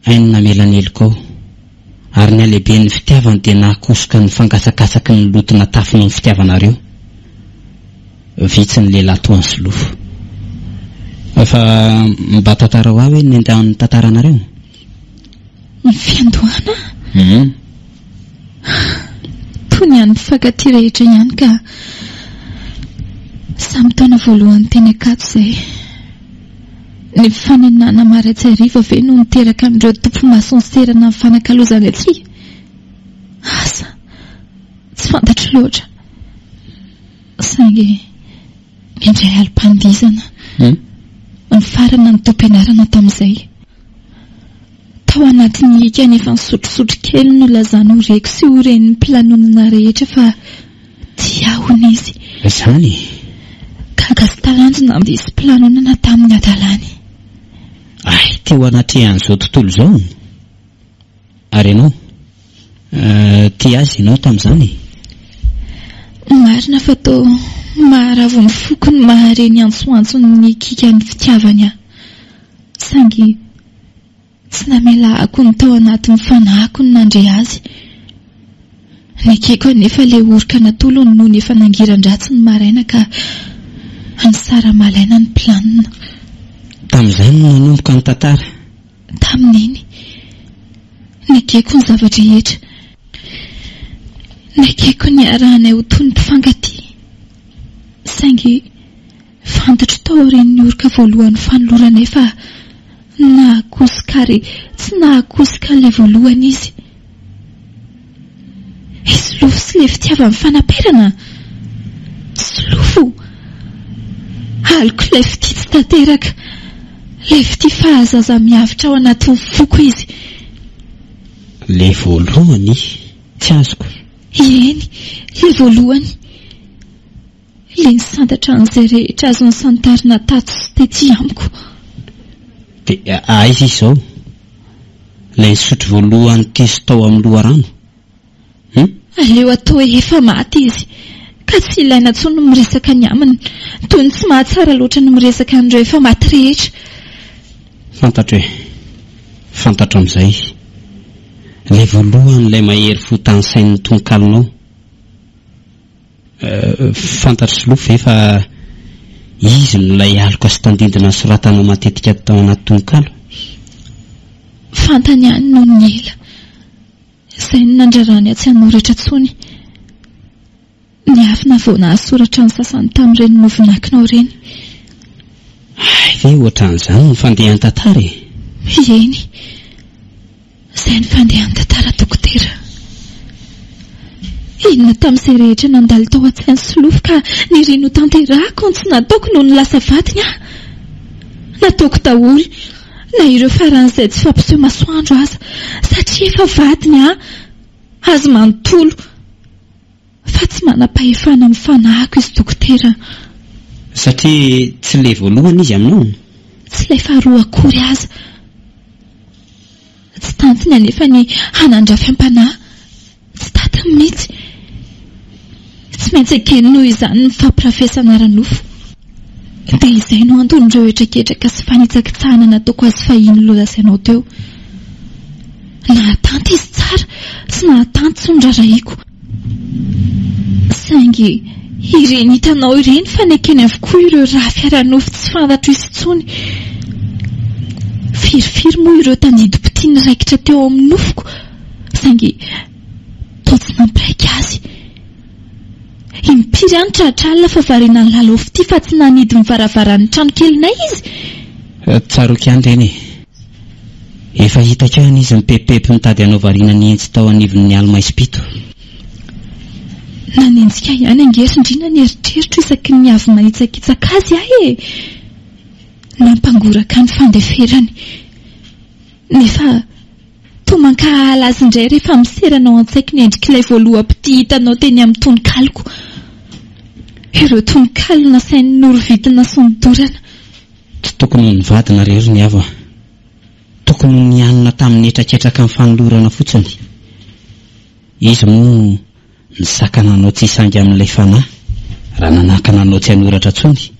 [SPEAKER 1] Hainy namela ny helokao. Ary ny halehiben'ny fitiavany dia nahakosoka ny fangatsakatsaky ny loto natafinao ny fitiavanareo. Vitsy ny lehilahy toa an'i Solofo. Fa mba tantarao ahy hoe ny andehan'ny tantaranareo?
[SPEAKER 4] Ny fiandohana?
[SPEAKER 1] Hum.
[SPEAKER 4] Toy ny an'ny mpifankatia rehetra ihany ka. Samy taona voalohany teny Ankatso izay. Ny fanenana marain-tsy hariva ve no niteraka an'ireo topimaso niserana ny fanakalozana antsika? Asa, tsy fantatro loatra. Saingy indray alim-pandihizana, nifarana ny taom-pianarana tamin'izay. Tao anatin'ny hika nefa nisotrosotro kely no nilazany ho reko sy ho ren'ny mpilanonana rehetra fa tia ahy hono izy.
[SPEAKER 1] Izany e!
[SPEAKER 4] Gaga sy talanjona nisy mpilanonana tamin'ny hadalany.
[SPEAKER 1] Ahy teo anatrehan'izao tontolo izao? Ary ianao? Tia azy ianao tamin'izany e?
[SPEAKER 4] Marina fa toa maharavo ny foko ny mahare ny antsoantson'ny hikikan'ny fitiavany ahy. Saingy tsy namela akony tao anatin'ny fanahiko ny nandre azy. Nekeko anefa ilay oroka natolony nony efa nangiran-dratsy ny maraina ka nisara-malaina ny planina.
[SPEAKER 1] Tamin'izay no nanomboka ny tantara.
[SPEAKER 4] Tamin'iny. Nekeko ny zava-drehetra. Nekeko ny hiarahanay ho toy ny mpifankatia. Saingy Fantatro tao aorian'ny oroka voalohan'ny fanoloranay fa nahakosoka ary tsy nahakosoka an'ilay voalohany izy. I Solofo sy ilay fitiavany fanaperana? Solofo! Aloko ilay fitia tsy tanteraka, ilay fitia fahazaza miavotra ao anatin'ny foko izy.
[SPEAKER 1] Ilay voalohany? Tsy azoko.
[SPEAKER 4] Eny, ilay voalohany. Ilay nisantatra an'izay rehetra azo nosantarina tato sy tety amiko.
[SPEAKER 1] Dia aiza izy izao? Ilay nisotro voalohany teso tao amin'ny loharano? Hum?
[SPEAKER 4] Aleo atao hoe efa maty izy, ka tsy ilaina intsony ny miresaka ny aminy, toy ny tsy mahatsara loatra ny miresaka an'ireo efa maty rehetra.
[SPEAKER 1] Fantatro e! Fantatro amin'izay. Ilay voalohany ilay mahery fo tanisain'ny tononkalonao. Fantatr'i Solofo ve fa izy no ilay aloka sy tandindona nosoratanao matetika tao anaty tononkalo?
[SPEAKER 4] Fantany ihany nony ny ela. Izay no nandrarany ahy tsy hanoratra intsony. Niafina vao nahasoratra ny sasany tamin'ireny novinakinao ireny.
[SPEAKER 1] Hay ve ohatran'izany ny fandehan'ny tantara e?
[SPEAKER 4] Eny. Izay ny fandehan'ny tantara dokotera. Inona tamin'izay rehetra nandalo tao an-tsain'i Solofo ka niriny ho tanterahako no tsy nataoko nony lasa vadiny aho? Nataoko daholo. Na ireo faran'izay tsy fampiseho masoandro aza, satria efa vadiny aho, azy manontolo. Fa tsy manam-pahefana amin'ny fanahiko izy dokotera a.
[SPEAKER 1] Satria tsy ilay voalohany izy aminao?
[SPEAKER 4] Tsy ilay faharoa akory aza. Tsy tantiny anefa ny hanandrafy am-panahy. Tsy tantiny mihitsy. Tsy maintsy ekeny noho izany ny fampirafesana ara-nofo. Dia izay no anton'ireo hetraketraka sy fanitsakitsahana nataoko azy fahiny nolazainao teo. Nahatanty izy tsara sy nahatanty tsy noraharahiako. Saingy ireny hitanao ireny fa nekeny avokoa ireo rafy ara-nofo tsy fantatro izy intsony. Firifiry moa ireo tandidom-pitia niraikitra teo amin'ny nofoko saingy toa tsy nampiraika azy. Impiry aho no tratra alina fa variana nilalao fitia fa tsy nanidy ny varavaran'ny tranokelinay izy?
[SPEAKER 1] Tsaroako ihany ireny e! Efa hitako ihany izy nipepipepy nitady hanao variana nihintsy tao anivon'ny alo-maizim-pito.
[SPEAKER 4] Nanenjika ihany ange ry Ndriana ny eritreritro isaky ny avy manitsakitsaka azy aho e! Nampangoraka ny fandeferany. Nefa toa mankahala azy indray rehefa miserana ao an-tsaiko ny endrik'ilay voaloham-pitia hitanao teny amin'ny tononkaloko. Ireo tononkalo nasainy norovitina sy nodorana.
[SPEAKER 1] Tsy tokony ho nivady nareo ry Niavo a! Tokony ho nianina tamin'ny hetraketraka ny fanolorana fotsiny. Izy moa nisakana anao tsy hisangy amin'ilay fanahy raha nanakana anao tsy hanoratra intsony.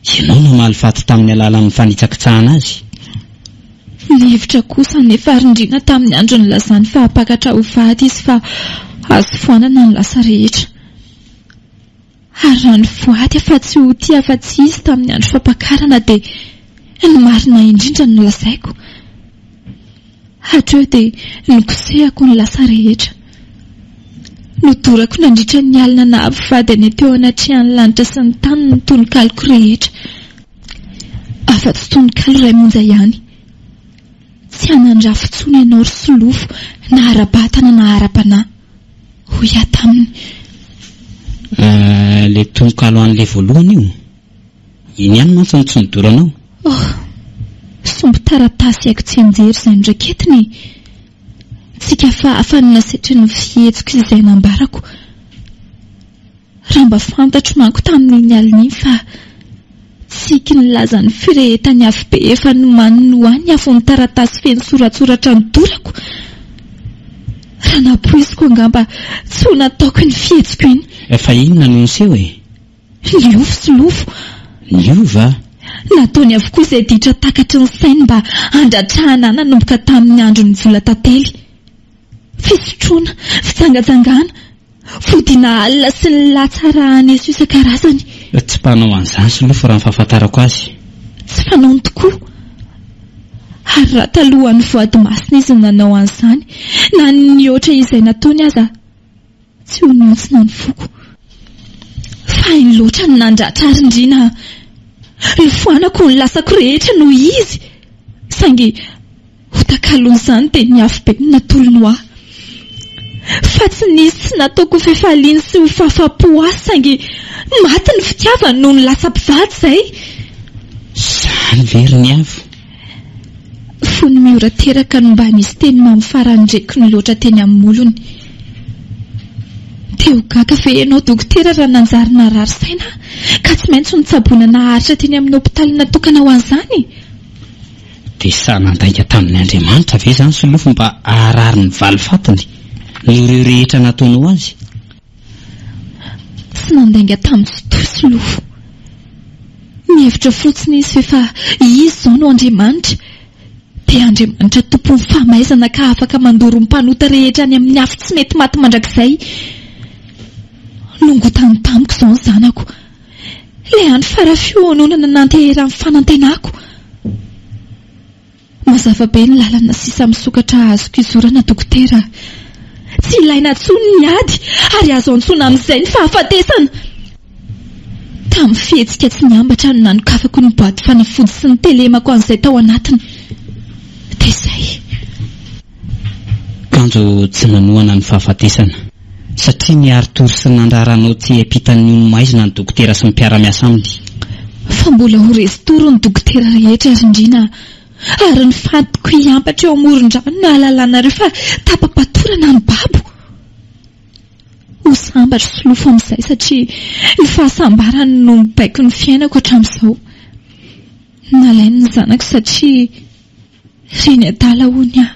[SPEAKER 1] Ianao namaly faty tamin'ny alalan'ny fanitsakitsahana azy.
[SPEAKER 4] Nihevitra kosa anefa ry Ndriana tamin'ny andro nilazany fa hampakatra ho vady izy fa azo foanana ny lasa rehetra. Ary raha nivoady aho fa tsy ho tia afa-tsy izy tamin'ny andro fampakarana dia ny marina indrindra no lazaiko. Hatreo dia nokosehako ny lasa rehetra. Nodorako nandritra ny alina naha-mpivady anay teo anatrehan'ny lanitra sy ny tany ny tononkaloko rehetra. Afa-tsy tononkalo iray monja ihany. Tsy hanan-drafy intsony ianao ry Solofo na ara-batana na ara-panahy. Hoy aho taminy.
[SPEAKER 1] Eh, ilay tononkalo an'ilay voalohany io? Iny ihany mantsy no tsy nodoranao.
[SPEAKER 4] Oh, sombin-taratasy haiko tsianjery izay noraketina e! Tsikafahafa no nasetrin'ny fihetsiko izay nambarako. Raha mba fantatro manko tamin'iny alina iny fa tsiky nilaza ny firehetan'ny afobe efa nomaniny ho ahy ny afon'ny taratasy feno soratsoratra nodorako, raha nampoiziko angamba tsy ho nataoko iny fihetsiko iny.
[SPEAKER 1] Fa inona no niseho e?
[SPEAKER 4] Niova Solofo.
[SPEAKER 1] Niova?
[SPEAKER 4] Nataony avokoa izay ditra takatry ny sainy mba handratrahana ahy nanomboka tamin'ny andron'ny vola tantely. Fisotroana, fijangajangana, fodiana alina sy ny latsa arahan'eso isan-karazany.
[SPEAKER 1] Tsy mpanao an'izany Solofo raha ny fahafantarako azy.
[SPEAKER 4] Tsy fanaony tokoa. Ary raha talohan'ny voady masina izy no nanao an'izany, na ny nihoatra izay nataony aza, tsy ho nihontsina ny foko. Fahiny loatra ny nandratra ahy ry Ndriana a! Nofoanako ny lasako rehetra noho izy, saingy Ho takalon'izany dia ny afobe no natolony ho ahy. Fa tsy nisy tsy nataoko ho fifaliany sy ho fahafahampo ahy saingy maty ny fitiavany nony lasa mpivady izay.
[SPEAKER 1] Izany ve ry Niavo?
[SPEAKER 4] Fony Miora teraka no mba nisy teny mamy farany reko niloatra teny amin'ny molony. Te ho gaga ve ianao dokotera raha nanjary narary saina aho ka tsy maintsy notsaboina naharitra teny amin'ny hopitaly natokana ho an'izany?
[SPEAKER 1] Dia sahy nandainga tamin' Andriamanitra ve izany Solofo mba haharary ny valifatiny noho ireo rehetra nataonao azy?
[SPEAKER 4] Tsy nandainga tamin'i Tsitoha Solofo. Nihevitra fotsiny izy f'efa izy izao no Andriamanitra, dia Andriamanitra tompon'ny fahamaizana ka afaka mandoro ny mpanota rehetra any amin'ny afo tsy mety maty mandrakizay. Nongotany tamiko izao ny zanako. Ilay andro fara-fiononana nanteheran'ny fanantenako. Mazava be ny lalana sisa misokatra azoko izorana dokotera. Tsy ilaina intsony ny ady ary azo antsoina amin'izay ny fahafatesana. Tamin'ny fihetsika tsy niambatra no nanokafako ny boaty fanafody sy nitelemako an'izay tao anatiny. Dia izay.
[SPEAKER 1] Kanjo tsy nanohana ny fahafatesana. Satria niari-tory sy nandrara anao tsy hiampitan'ny ony maizina ny dokotera sy ny mpiara-miasa aminy.
[SPEAKER 4] Fa mbola ho resy tory ny dokotera rehetra ry Ndriana a! Ary ny fatiko hiampatra eo amoron-drano no ahalalanareo fa tapa-patorana ny babo. Ho sambatra Solofo amin'izay satria ny fahasambarany no mibaiko ny fiainako hatramin'izao. Nalainy ny zanako satria reny adala hono aho.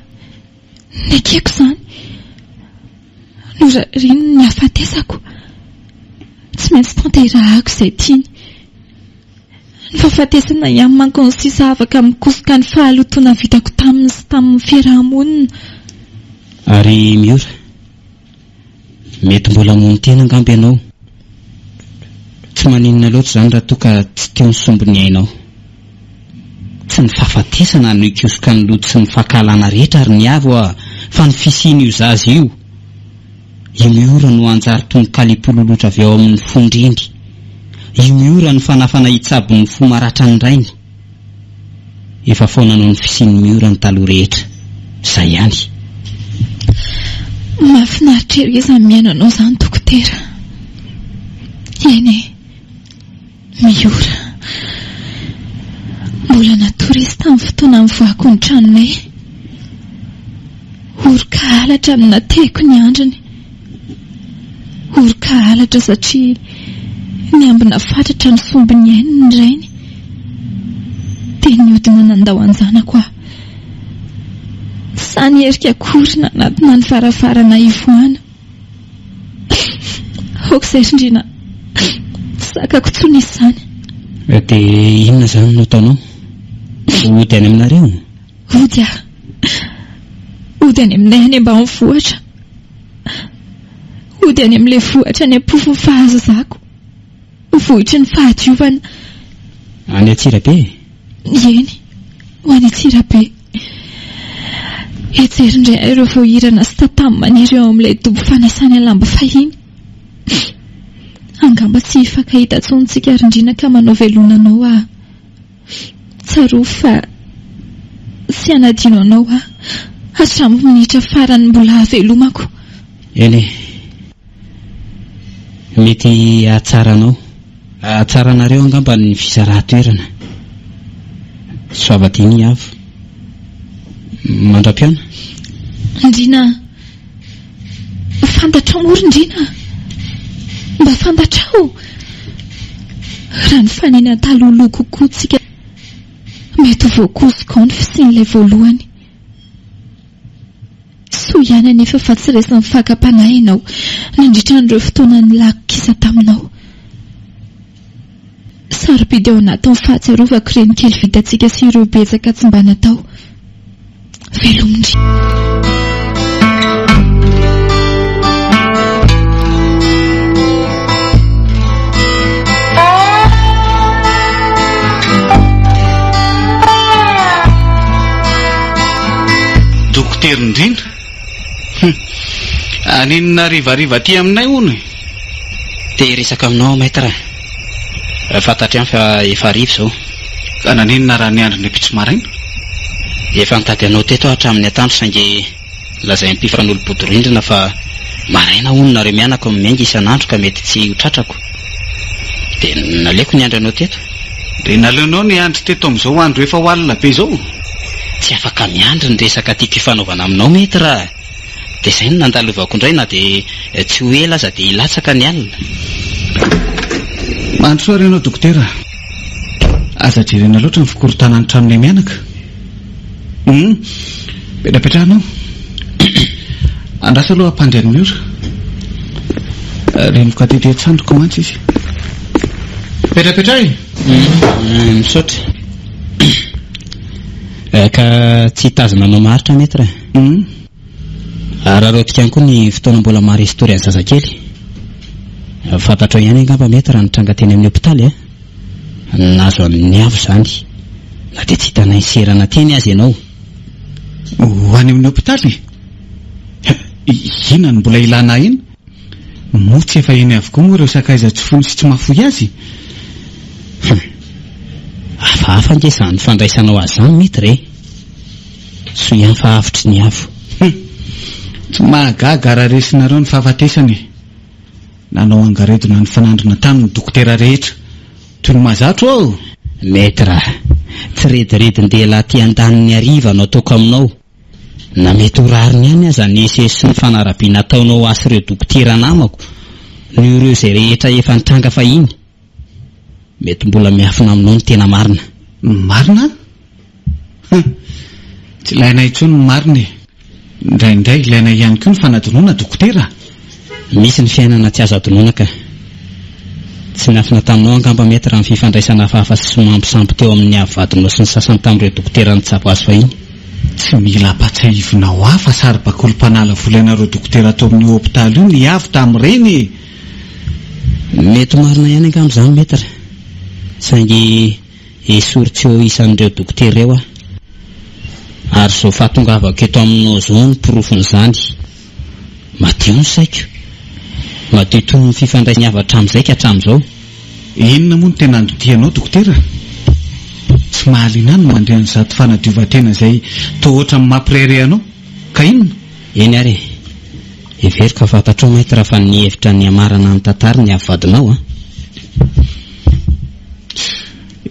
[SPEAKER 4] Nekeko izany. Norariany ny hahafatesako. Tsy maintsy tanterahako izay tiany. Ny fahafatesana ihany manko no sisa afaka mikosoka ny fahalotoana vitako taminy sy tamin'ny fiaraha-monina.
[SPEAKER 1] Ary Miora, mety mbola hamono tena angamba ianao. Tsy maninona loatra izany raha toa ka tsy teo ny sombin'ny ainao. Tsy ny fahafatesana no hikosoka ny loto sy ny fankahalana rehetra ry Niavo a! Fa ny fisian'io zaza io. I Miora no hanjary tononkalo hipololotra avy ao amin'ny fon-dreny. I Miora no fanafana hitsabo ny fo maratran'ny rainy. Efa foana noho ny fisian'i Miora ny taloha rehetra. Izay ihany.
[SPEAKER 4] Mahafinaritra ery izany mihaino anao izany Dokotera. Eny e. Miora. Mbola natory izy tamin'ny fotoana nivoahako ny tranonay. Oroka halatra no natehiko ny andriny. Oroka halatra satria niambina fatratra ny sombin'ny ainy ny rainy. Dia nihodina nandao an-janako aho. Tsy sahy niherika akory nanatona ny varavarana hivoahana. Aoka izay ry Ndriana, tsy zakako intsony izy izany.
[SPEAKER 1] Dia inona izany no ataonao? Hody any aminareo?
[SPEAKER 4] Hody aho. Hody any aminay any ambanivohitra. Hody any amin'ilay vohitra any am-pofon'ny fahazazako. Vohitry ny fahadiovana.
[SPEAKER 1] Any Antsirabe?
[SPEAKER 4] Eny, ho any Antsirabe. Hijery indray aho ireo voahirana sy tatamo maniry eo amin'ilay dobo fanasana lamba fahiny. Angamba tsy hifankahita intsony tsika ry Ndriana ka manao velona anao aho. Tsarovy fa tsy hanadino anao aho hatramin'ny minitra farany mbola hahavelomako.
[SPEAKER 1] Eny e. Mety hahatsara anao, hahatsara anareo angamba ny fisarahan-toerana. Soavadiny avo. Mandra-pihaona.
[SPEAKER 4] Ndriana a! Fantatrao moa ry Ndriana a! Mba fantatrao? Raha nifanena talohaloha kokoa tsika, mety ho voakosoka ao ny fisian'ilay voalohany. Soa ihany anefa fa tsy resin'ny fakam-panahy ianao nandritra an'ireo fotoana nilako kisa taminao. Sarobidy ao anatin'ny fahatsiarovako ireny kely vitantsika sy ireo betsaka tsy mba natao. Veloma-ndry.
[SPEAKER 3] Dokotera Ndrina? Hum! Haninona harivariva aty aminay hono e?
[SPEAKER 1] Te hiresaka aminao aho Maître. Fantatro ihany fa efa hariva izao.
[SPEAKER 3] Ka naninona raha niandry ny ampitso maraina?
[SPEAKER 1] Efa nitady anao teto aho hatramin'ny atoandro saingy lazain'ny mpifanolo-bodirindrina fa maraina hono nareo mianaka no miainga isan'andro ka mety tsy ho tratrako. Dia naleoko niandry anao teto.
[SPEAKER 3] Dia naleonao niandry teto amin'izao andro efa ho alina be izao?
[SPEAKER 1] Tsy afaka miandry ny resaka tiako hifanaovana aminao Maître a! Dia izay no nandalovako indray na dia tsy ho ela aza dia hilatsaka ny alina.
[SPEAKER 3] Mandrosoa ary ianao Dokotera. Aza jerena loatra ny fikorontanan'ny tranonay mianaka. Hum, petrapetraha anao. Andraso aloha hampandry an'i Miora. Renoka tety an-tsandriko mantsy izy. Petrapetraha e!
[SPEAKER 1] Hum, misaotra. Ka tsy hitazona anao maharitra Maître.
[SPEAKER 3] Hum.
[SPEAKER 1] Araraotika ihany koa ny fotoana mbola maha restory an'ny zazakely. Fantatrao ihany angamba Maître ny tranga teny amin'ny hopitaly a! Nahazo an'i Avo izany, na dia tsy hitanay niserana teny aza ianao.
[SPEAKER 3] Ho any amin'ny hopitaly? Inona no mbola ilana ahy eny? Moa tsy efa eny avokoa moa ireo sakaiza tsy fony sy tsy mahafoy azy?
[SPEAKER 1] Hum. Hafahafa ange izany fandraisanao azy izany Maître e! Soa ihany fa avotry ny avo.
[SPEAKER 3] Hum. Tsy mahagaga raha resinareo ny fahafatesana e! Nanao angaredona nifanandrina taminy ny dokotera rehetra. Toy ny mahazatra ô!
[SPEAKER 1] Maître a! Tsy rediredin-dehilahy aty an-daniny hariva no ataoko aminao. Na mety ho rariny ihany aza ny esesy sy ny fanarabiana ataonao ahy sy ireo dokotera namako noho ireo izay rehetra efa nitranga fahiny. Mety mbola miafina aminao ny tena marina.
[SPEAKER 3] Ny marina? Hum! Tsy ilaina intsony ny marina e! Indraindray ilaina ihany koa ny fanadinoana dokotera a!
[SPEAKER 1] Misy ny fiainana tsy azo adinoina ka. Tsy niafina taminao angamba mety raha ny fifandraisana hafahafa sy somambisamby teo amin'ny avy vadinao sy ny sasany tamin'ireo dokotera nitsabo azy fahiny.
[SPEAKER 3] Tsy mila ampatsiahivinao ahy fa saribakoly mpanala vola ianareo dokotera ato amin'io hopitaly io ny avy tamin'ireny e!
[SPEAKER 1] Mety ho marina ihany angamba izany Maître, saingy esory tsy ho isan'ireo dokotera ireo aho. Ary izao fahatongavako eto aminao izao no porofon'izany. Madio ny saiko. Madio toy ny fifandraisan'ny hafa hatramin'izay ka hatramin'izao.
[SPEAKER 3] Inona moa no tena andotianao dokotera? Tsy mahaliana ahy ny mandre an'izato fanadiovan-tena izay toa ohatran'ny mampirehareha anao. Ka inona?
[SPEAKER 1] Eny ary e. Heveriko fa fantatrao Maître fa nihevitra ny hamarana ny tantara ny avy vadinao an.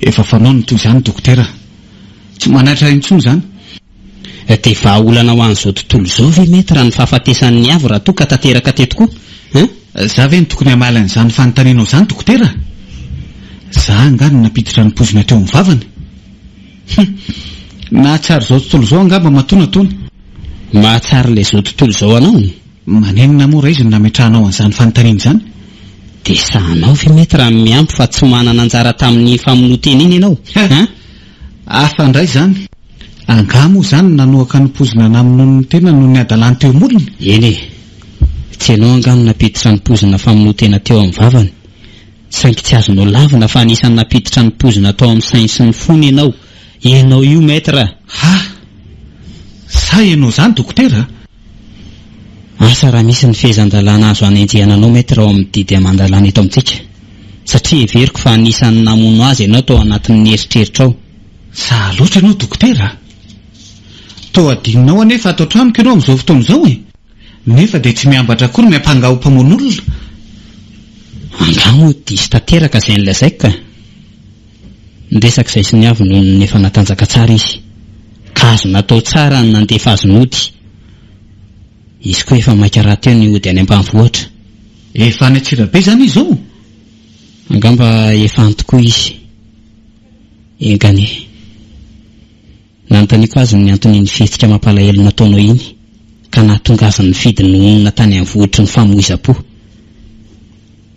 [SPEAKER 3] Efa fanao ny toy izany dokotera. Tsy manaitra intsony izany.
[SPEAKER 1] Dia vahaolana ho an'izao tontolo izao ve Maître ny fahafatesan'i Niavo raha toa ka tanteraka teto koa hein?
[SPEAKER 3] Za ve no tokony hamaly an'izany fanontanianao izany dokotera? Za angaha no nampiditra ny poizina teo amin'ny vavany? Hum! Nahatsiaro izao tontolo izao angamba matoa nataony.
[SPEAKER 1] Mahatsiaro ilay izao tontolo izao anao?
[SPEAKER 3] Maninona moa raha izy no nametrahanao an'izany fanontaniana izany?
[SPEAKER 1] Dia sahanao ve Maître ny mihambo fa tsy manana anjara tamin'iny famonoan-tena iny ianao? Hein?
[SPEAKER 3] Hafa indray izany. Angaha moa izany no nanohaka ny poizina namonoany ny tenany noho ny hadalany teo imolony?
[SPEAKER 1] Eny e! Tsy ianao angaha no nampiditra ny poizina famonoan-tena teo amin'ny vavany? Saingy tsy azonao lavina fa anisan'ny nampiditra ny poizina tao amin'ny sainy sy ny fony ianao. Ianao io Maître a!
[SPEAKER 3] Ha! Sa ianao izany dokotera a?
[SPEAKER 1] Asa raha misy ny fehezan-dalàna azo hanenjehana anao Maître ao amin'ny didy aman-dalàna eto amintsika. Satria heveriko fa anisan'ny namono azy ianao tao anatin'ny eritreritrao.
[SPEAKER 3] Saha loatra ianao dokotera a! Toa adinonao anefa ato an-tranoko ianao amin'izao fotoana izao e! Nefa dia tsy miambatra akory miampanga ho mpamono olona.
[SPEAKER 1] Angaha moa diso tanteraka izay nolazaiko ka? Ny resaka izay sy ny avy nony efa natanjaka tsara izy. Ka azo natao tsara ny nandefa azy nody. Izy koa efa maika rahateo ny hody any ambanivohitra.
[SPEAKER 3] Efa any Antsirabe izany izy izao?
[SPEAKER 1] Angamba efa any tokoa izy. Enga anie. Nanontaniako azy ny anton'iny fihetsika mampalahelo nataonao iny ka nahatonga azy nifidy ny honina tany amin'ny vohitry ny famoizam-po.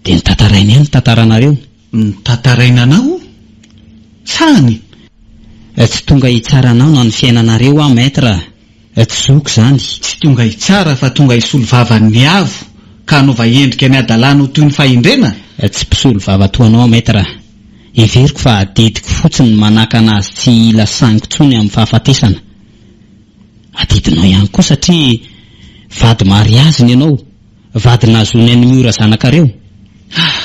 [SPEAKER 1] Dia notantarainy ahy ny tantaranareo.
[SPEAKER 3] Notantaraina anao? Sa ny?
[SPEAKER 1] Tsy tonga hitsara anao na ny fiainanareo aho Maître a! Tsy zoko izany.
[SPEAKER 3] Tsy tonga hitsara fa tonga hisolo vava ny avo ka hanova endrika ny hadalana ho toy ny fahendrena?
[SPEAKER 1] Tsy mpisolo vava toa anao aho Maître a! Heveriko fa adidiko fotsiny ny manakana azy tsy hila sangy intsony amin'ny fahafatesana. Adidinao ihany koa satria vady mariaziny ianao, vady nahazoany an'i Miora zanakareo.
[SPEAKER 3] Ah!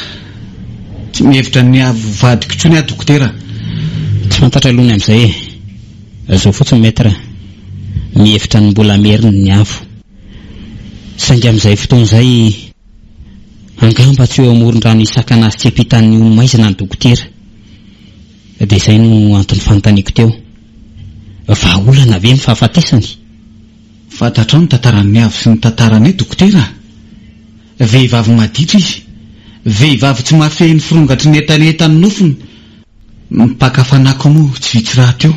[SPEAKER 3] Tsy mihevitra ny ho vadiko intsony aho dokotera a!
[SPEAKER 1] Tsy fantatra aloha ny amin'izay e! Izao fotsiny Maître, mihevitra ny mbola hameriny ny avo. Saingy amin'izay fotoana izay, Angamba tsy eo amoron-drano hisakana azy tsy hiampita ny ony maizina ny dokotera. Dia izay no anton'ny fanontaniako teo. Vahaolana ve ny fahafatesany?
[SPEAKER 3] Fantatrao ny tantaran'i Avo sy ny tantaranay dokotera a! Vehivavy maditra izy. Vehivavy tsy mahafehy ny firongatry ny hetahetan'ny nofony. Ny mpaka fanahy koa moa tsy vitsy rahateo.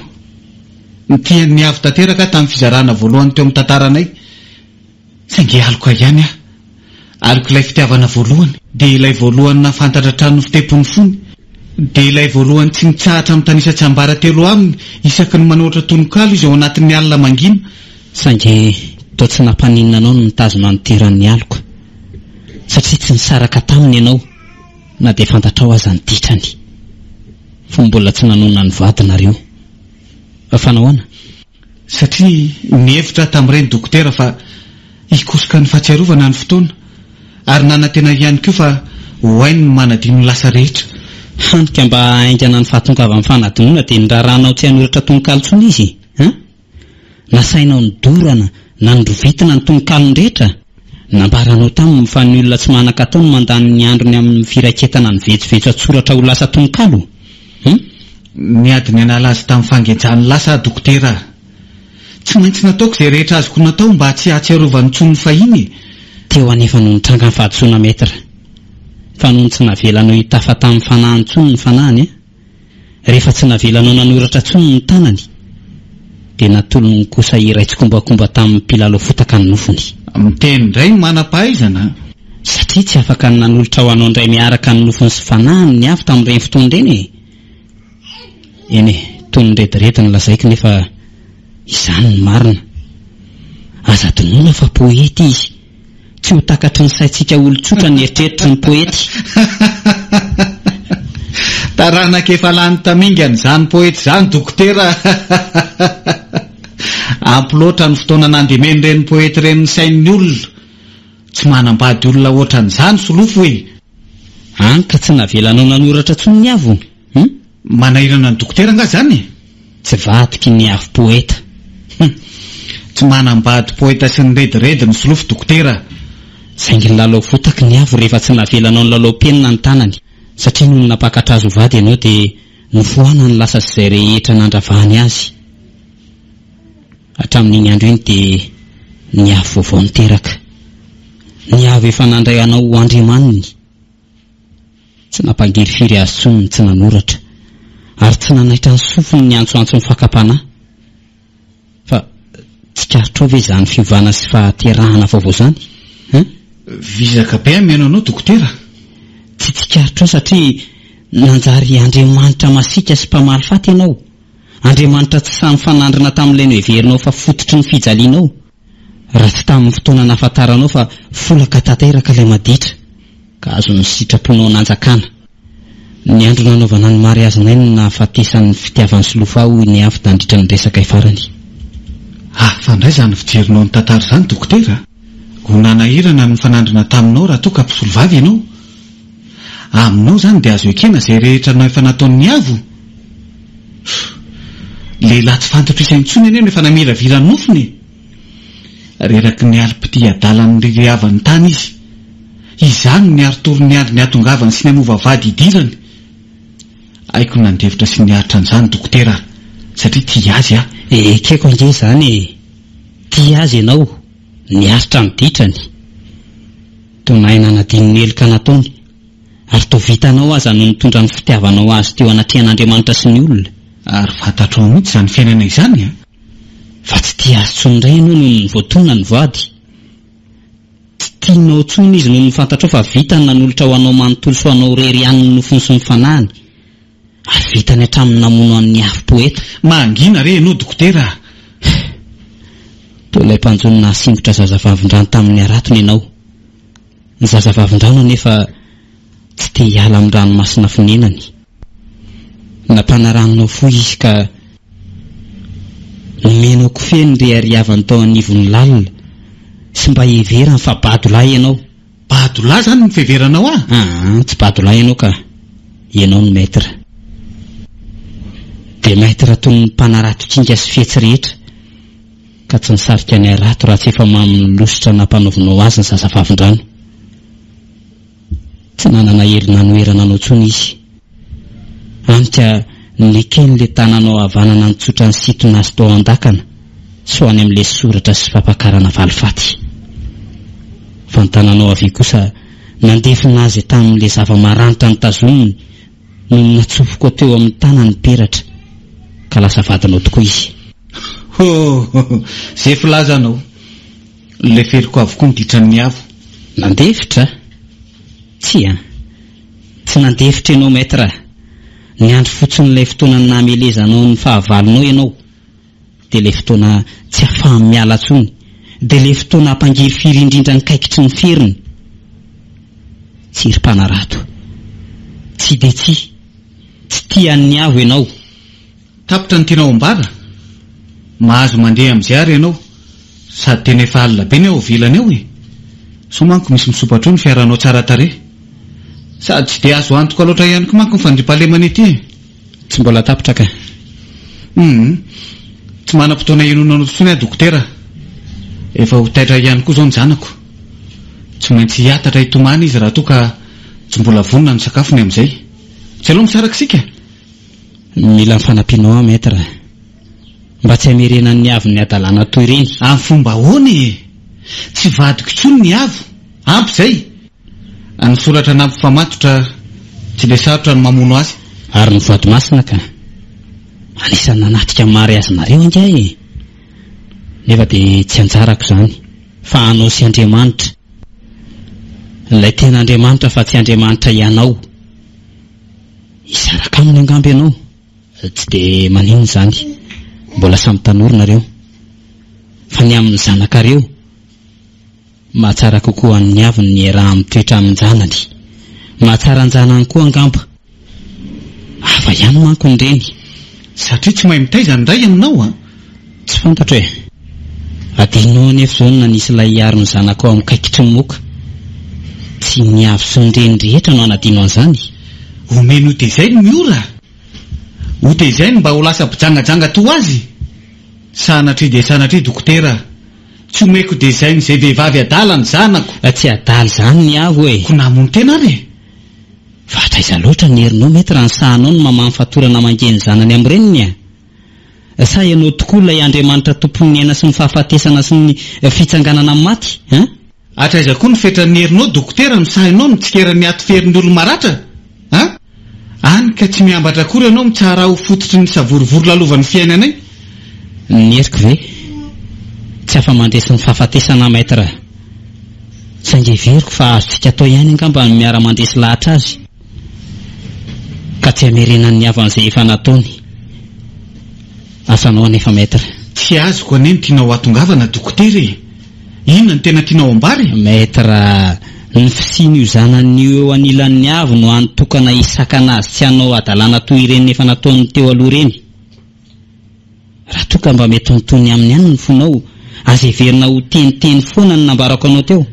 [SPEAKER 3] Nitia an'i Avo tanteraka aho tamin'ny fizarana voalohany teo amin'ny tantaranay. Saingy aloka ihany aho. Aloka ilay fitiavana voalohany. Dia ilay voalohany nahafantatra hatrany ny fitepon'ny fony. Dia ilay voalohany tsy mitsahatra mitanisa tsiambaratelo aminy isaky ny manoratra tononkalo izy ao anatin'ny alina mangina.
[SPEAKER 1] Saingy toa tsy nampaninona anao ny nitazona ny toeran'ny aloka. Satria tsy nisaraka taminy ianao na dia fantatrao aza ny ditrany. Fony mbola tsy nanonona ny vady nareo. Fa nahoana?
[SPEAKER 3] Satria nihevitra aho tamin'ireny dokotera fa hikosoka ny fahatsiarovana ny fotoana, ary nanantena ihany koa fa ho hainy ny manadino ny lasa rehetra.
[SPEAKER 1] Hany ka mba hahaingana ny fahatongavan'ny fanadinoana dia nirarahanao tsy hanoratra tononkalo intsony izy an? Nasainao nodorana na norovitina ny tononkalony rehetra? Nambaranao taminy fa ny olona tsy manan-katao no mandany ny androny amin'ny firaketana ny vetsovetso an-tsoratra ho lasa tononkalo? Hum?
[SPEAKER 3] Niady ny hanala azy tamin'ny fangejan'ny lasa aho dokotera a! Tsy maintsy nataoko izay rehetra azoko natao mba tsy hahatsiarovany intsony ny fahiny e!
[SPEAKER 1] Teo anefa no nitranga ny fahadisoana Maître. Fa nony tsy navelanao hitafa tamin'ny fanahiny intsony ny fanahiny a! Rehefa tsy navelanao nanoratra intsony ny tanany, dia natolony kosa hiray tsikombakomba tamin'ny mpilalao fotaka ny nofony.
[SPEAKER 3] Miteny indray ny manam-pahaizana a!
[SPEAKER 1] Satria tsy afaka ny nanolotra ho anao indray miaraka ny nofony sy fanahiny ny avy tamin'ireny fotoana ireny e! Eny e, toy ny rediredy no lazaiko nefa izany no marina. Aza adinoina fa poety izy. Tsy ho takatry ny saintsika olon-tsotra ny eritreritry ny poety.
[SPEAKER 3] Taranaka efa lany tamingana izany poety izany dokotera a! Ampy loatra ny fotoana nandemen'ireny poety ireny ny sain'ny olona. Tsy manambady olona ohatran'izany Solofo e!
[SPEAKER 1] Any ka tsy navelanao nanoratra intsony ny avo? Hum?
[SPEAKER 3] Manahirana ny dokotera angaha izany e?
[SPEAKER 1] Tsy vadiky ny avo poeta.
[SPEAKER 3] Hum! Tsy manambady poeta sy ny rediredy ny solofo dokotera.
[SPEAKER 1] Saingy nilalao votaky ny avo rehefa tsy navelanao nilalao penina ny tanany. Satria nony nampakatra azy ho vady ianao dia nofoanany lasa sy izay rehetra nandravahany azy. Hatramin'iny andro iny dia ny avo vaovao niteraka. Ny avo efa nandray anao ho andriamaniny. Tsy nampangirifiry azy intsony ny tsy nanoratra, ary tsy nanaitra ny sofiny ny antsoantson'ny fakam-panahy. Fa tsikaritrao ve izany fiovana sy fahaterahana vaovao izany? Hein?
[SPEAKER 3] Vizaka be aho mihaino anao dokotera.
[SPEAKER 1] Tsy tsikaritrao satria nanjary Andriamanitra masiaka sy mpamaly faty ianao. Andriamanitra tsy sahy nifanandrina tamin'ilay noheverinao fa fototry ny fijalianao. Raha tsy tamin'ny fotoana nahafantaranao fa folaka tanteraka ilay maditra ka azon'ny sitraponao nanjakana. Ny andro nanaovana ny mariazinay no nahafatesan'ny fitiavan'i Solofo ahy hoy Niavy tandritra ny resakay farany.
[SPEAKER 3] Hafa indray izany fijerinao ny tantara izany dokotera a! Ho nanahirana ny nifanandrina taminao raha toa ka mpisolovava ianao. Aminao izany dia azo ekena izay rehetra efa nataon'i Niavo? Lehilahy tsy fantatro isa intsony anie no efa namiravira ny nofony e! Reraky ny alim-pitia adalan'ny ririhavan'ny tany izy. Izany no niari-tory niandry ny hahatongavany sy ny hamova vady hidirany. Haiko ny nandefitra sy niaritra an'izany dokotera a! Satria tia azy aho.
[SPEAKER 1] Ekeko ange izany e! Tia azy ianao, niaritra ny ditrany. Toa nahay nanadino ny heloka nataony. Ary toa vitanao aza no nitondra ny fitiavanao azy teo anatrehan'Andriamanitra sy ny olona.
[SPEAKER 3] Ary fantatrao mihitsy izany fiainana izany a!
[SPEAKER 1] Fa tsy tia azy intsony indray ianao noho ny voatonona ny vady. Tsy tianao intsony izy noho ny fantatrao fa vitany nanolotra ho anao manontolo sy ho anao irery ihany ny nofony sy ny fanahiny. Ary vitany hatramin'ny namono an'i Niavy poeta.
[SPEAKER 3] Mangina re ianao dokotera a!
[SPEAKER 1] Toa ilay mpanjono nahasingotra zazavavindrano tamin'ny haratony ianao. Ny zazavavindrano anefa tsy te hiala amin'ny ranomasina fonenany. Nampanaraninao fo izy ka nomenao kofehy ny riariavany tao anivon'ny lalina sy mba hiheverany fa bado lahy ianao.
[SPEAKER 3] Bado lahy izany ny fiheveranao ahy?
[SPEAKER 1] Aa, tsy bado lahy ianao ka. Ianao no maître. Dia maître toy ny mpanarato kinga sy fetsy rehetra. Ka tsy nisarika ny harato raha tsy efa mamin'ny lositra nampanaovinao azy ny zazavavindrano. Tsy nanana hery nanoherana anao intsony izy. Hany ka nekeny ilay tananao havanana nitsotra nisintona azy tao an-dakana sy ho any amin'ilay soratra sy fampakarana valifaty. Fa ny tananao havia kosa nandefona azy tamin'ilay zava-maranitra notazoniny Nony natsofoka teo amin'ny tanany ny peratra, ka lasa vadinao tokoa izy.
[SPEAKER 3] Ho! Ze filazanao. Leferiko avokoa ny ditran'ny avo.
[SPEAKER 1] Nandefitra? Tsia. Tsy nandefitra ianao Maître. Niandry fotsiny ilay fotoana namelezanao ny fahavalonao ianao. Dia ilay fotoana tsy ahafahany miala intsony. Dia ilay fotoana hampangirifiry indrindra ny kaikitry ny feriny. Tsy ry mpanarato. Tsy dia tsy. Tsy tia an'i Avo ianao.
[SPEAKER 3] Tapitra ny tianao ambara? Mahazo mandeha amin'izay ary ianao. Sady tena efa alina be ny ao ivelany ao e! Sao manko misy misompatra eo ny fiaranao tsara tarehy. Sady tsy dia azo antoka loatra ihany koa manko ny fandriampahalemana ety e!
[SPEAKER 1] Tsy mbola tapitra ka.
[SPEAKER 3] Humm. Tsy manam-potoana hihainoana anao intsony aho dokotera a. Efa ho taitra ihany koa izao ny zanako. Tsy maintsy hiatatra hitomany izy raha toa ka tsy mbola vonona ny sakafony amin'izay. Tsy aleo misaraka isika?
[SPEAKER 1] Mila ny fanampianao aho Maître. Mba tsy hamerenan'ny avo ny hadalana toy ireny.
[SPEAKER 3] Amin'ny fomba ahoana e? Tsy vadiko intsony ny avo. Ampy izay. Ny soratra nampifamatotra tsy dia sarotra ny mamono azy.
[SPEAKER 1] Ary ny voady masina ka. Anisan'ny nanatrika ny mariazinareo angaha e! Nefa dia tsy anjarako izany, fa anao sy Andriamanitra. Ilay tena Andriamanitra fa tsy Andriamanitra ianao. Hisaraka aminy angamba ianao? Tsy dia maninona izany, mbola samy tanora nareo. Fa ny amin'ny zanakareo, mahatsara kokoa an'ny avy ny niaraha-mitoetra amin-janany. Mahatsara an-janany koa angamba. Hafa ihany manko ny reny.
[SPEAKER 3] Satria tsy mahay mitaiza ny ray aminao an!
[SPEAKER 1] Tsy fantatro e! Adinonao anefa izao ny nanisy ilay hiaro ny zanakao amin'ny kaikitry ny moka. Tsy ny avo sy ny reny rehetra no hanadino an'izany.
[SPEAKER 3] Omeny ho tezainy Miora! Ho tezainy mba ho lasa mpijangajanga toa azy! Sanatria dia sanatria dokotera a! Tsy omeko tezain'izay vehivavy adala ny zanako!
[SPEAKER 1] Tsy adala izany ny avo e!
[SPEAKER 3] Ko namono tena ary e!
[SPEAKER 1] Fa hatraiza loatra ny herinao mety raha ny sahanao no mamaha ny fatorana mangehy ny zanany amin'ny reniny a! Sa ianao tokoa ilay Andriamanitra tompon'ny aina sy ny fahafatesana sy ny fitsanganana amin'ny maty an?
[SPEAKER 3] Hatraiza koa ny fetran'ny herinao dokotera no sahinao mitsikera ny aty ferin'ny olo-maratra an? Any ka tsy miambatra akory ianao mitsara ho fototry ny savorovoro lalovan'ny fiainanay.
[SPEAKER 1] Ny heriko ve? Tsy afa-mandresy ny fahafatesana Maître. Saingy heveriko fa azontsika atao ihany angamba ny miara-mandresy lahatra azy. Ka tsy hamerenan'ny havany izay efa nataony. Asanao anefa Maître.
[SPEAKER 3] Tsy azoko anie ny tianao hahatongavana Dokotera e! Inona no tena tianao ambara e?
[SPEAKER 1] Maître, ny fisian'io zanany io eo anilan'ny avo no hany tokana hisakana azy tsy hanao hadalana toy ireny efa nataony teo aloha ireny. Raha toa ka mba mety mitony aminy ihany ny fonao, aza heverina ho teniteny foana ny nambarako anao teo.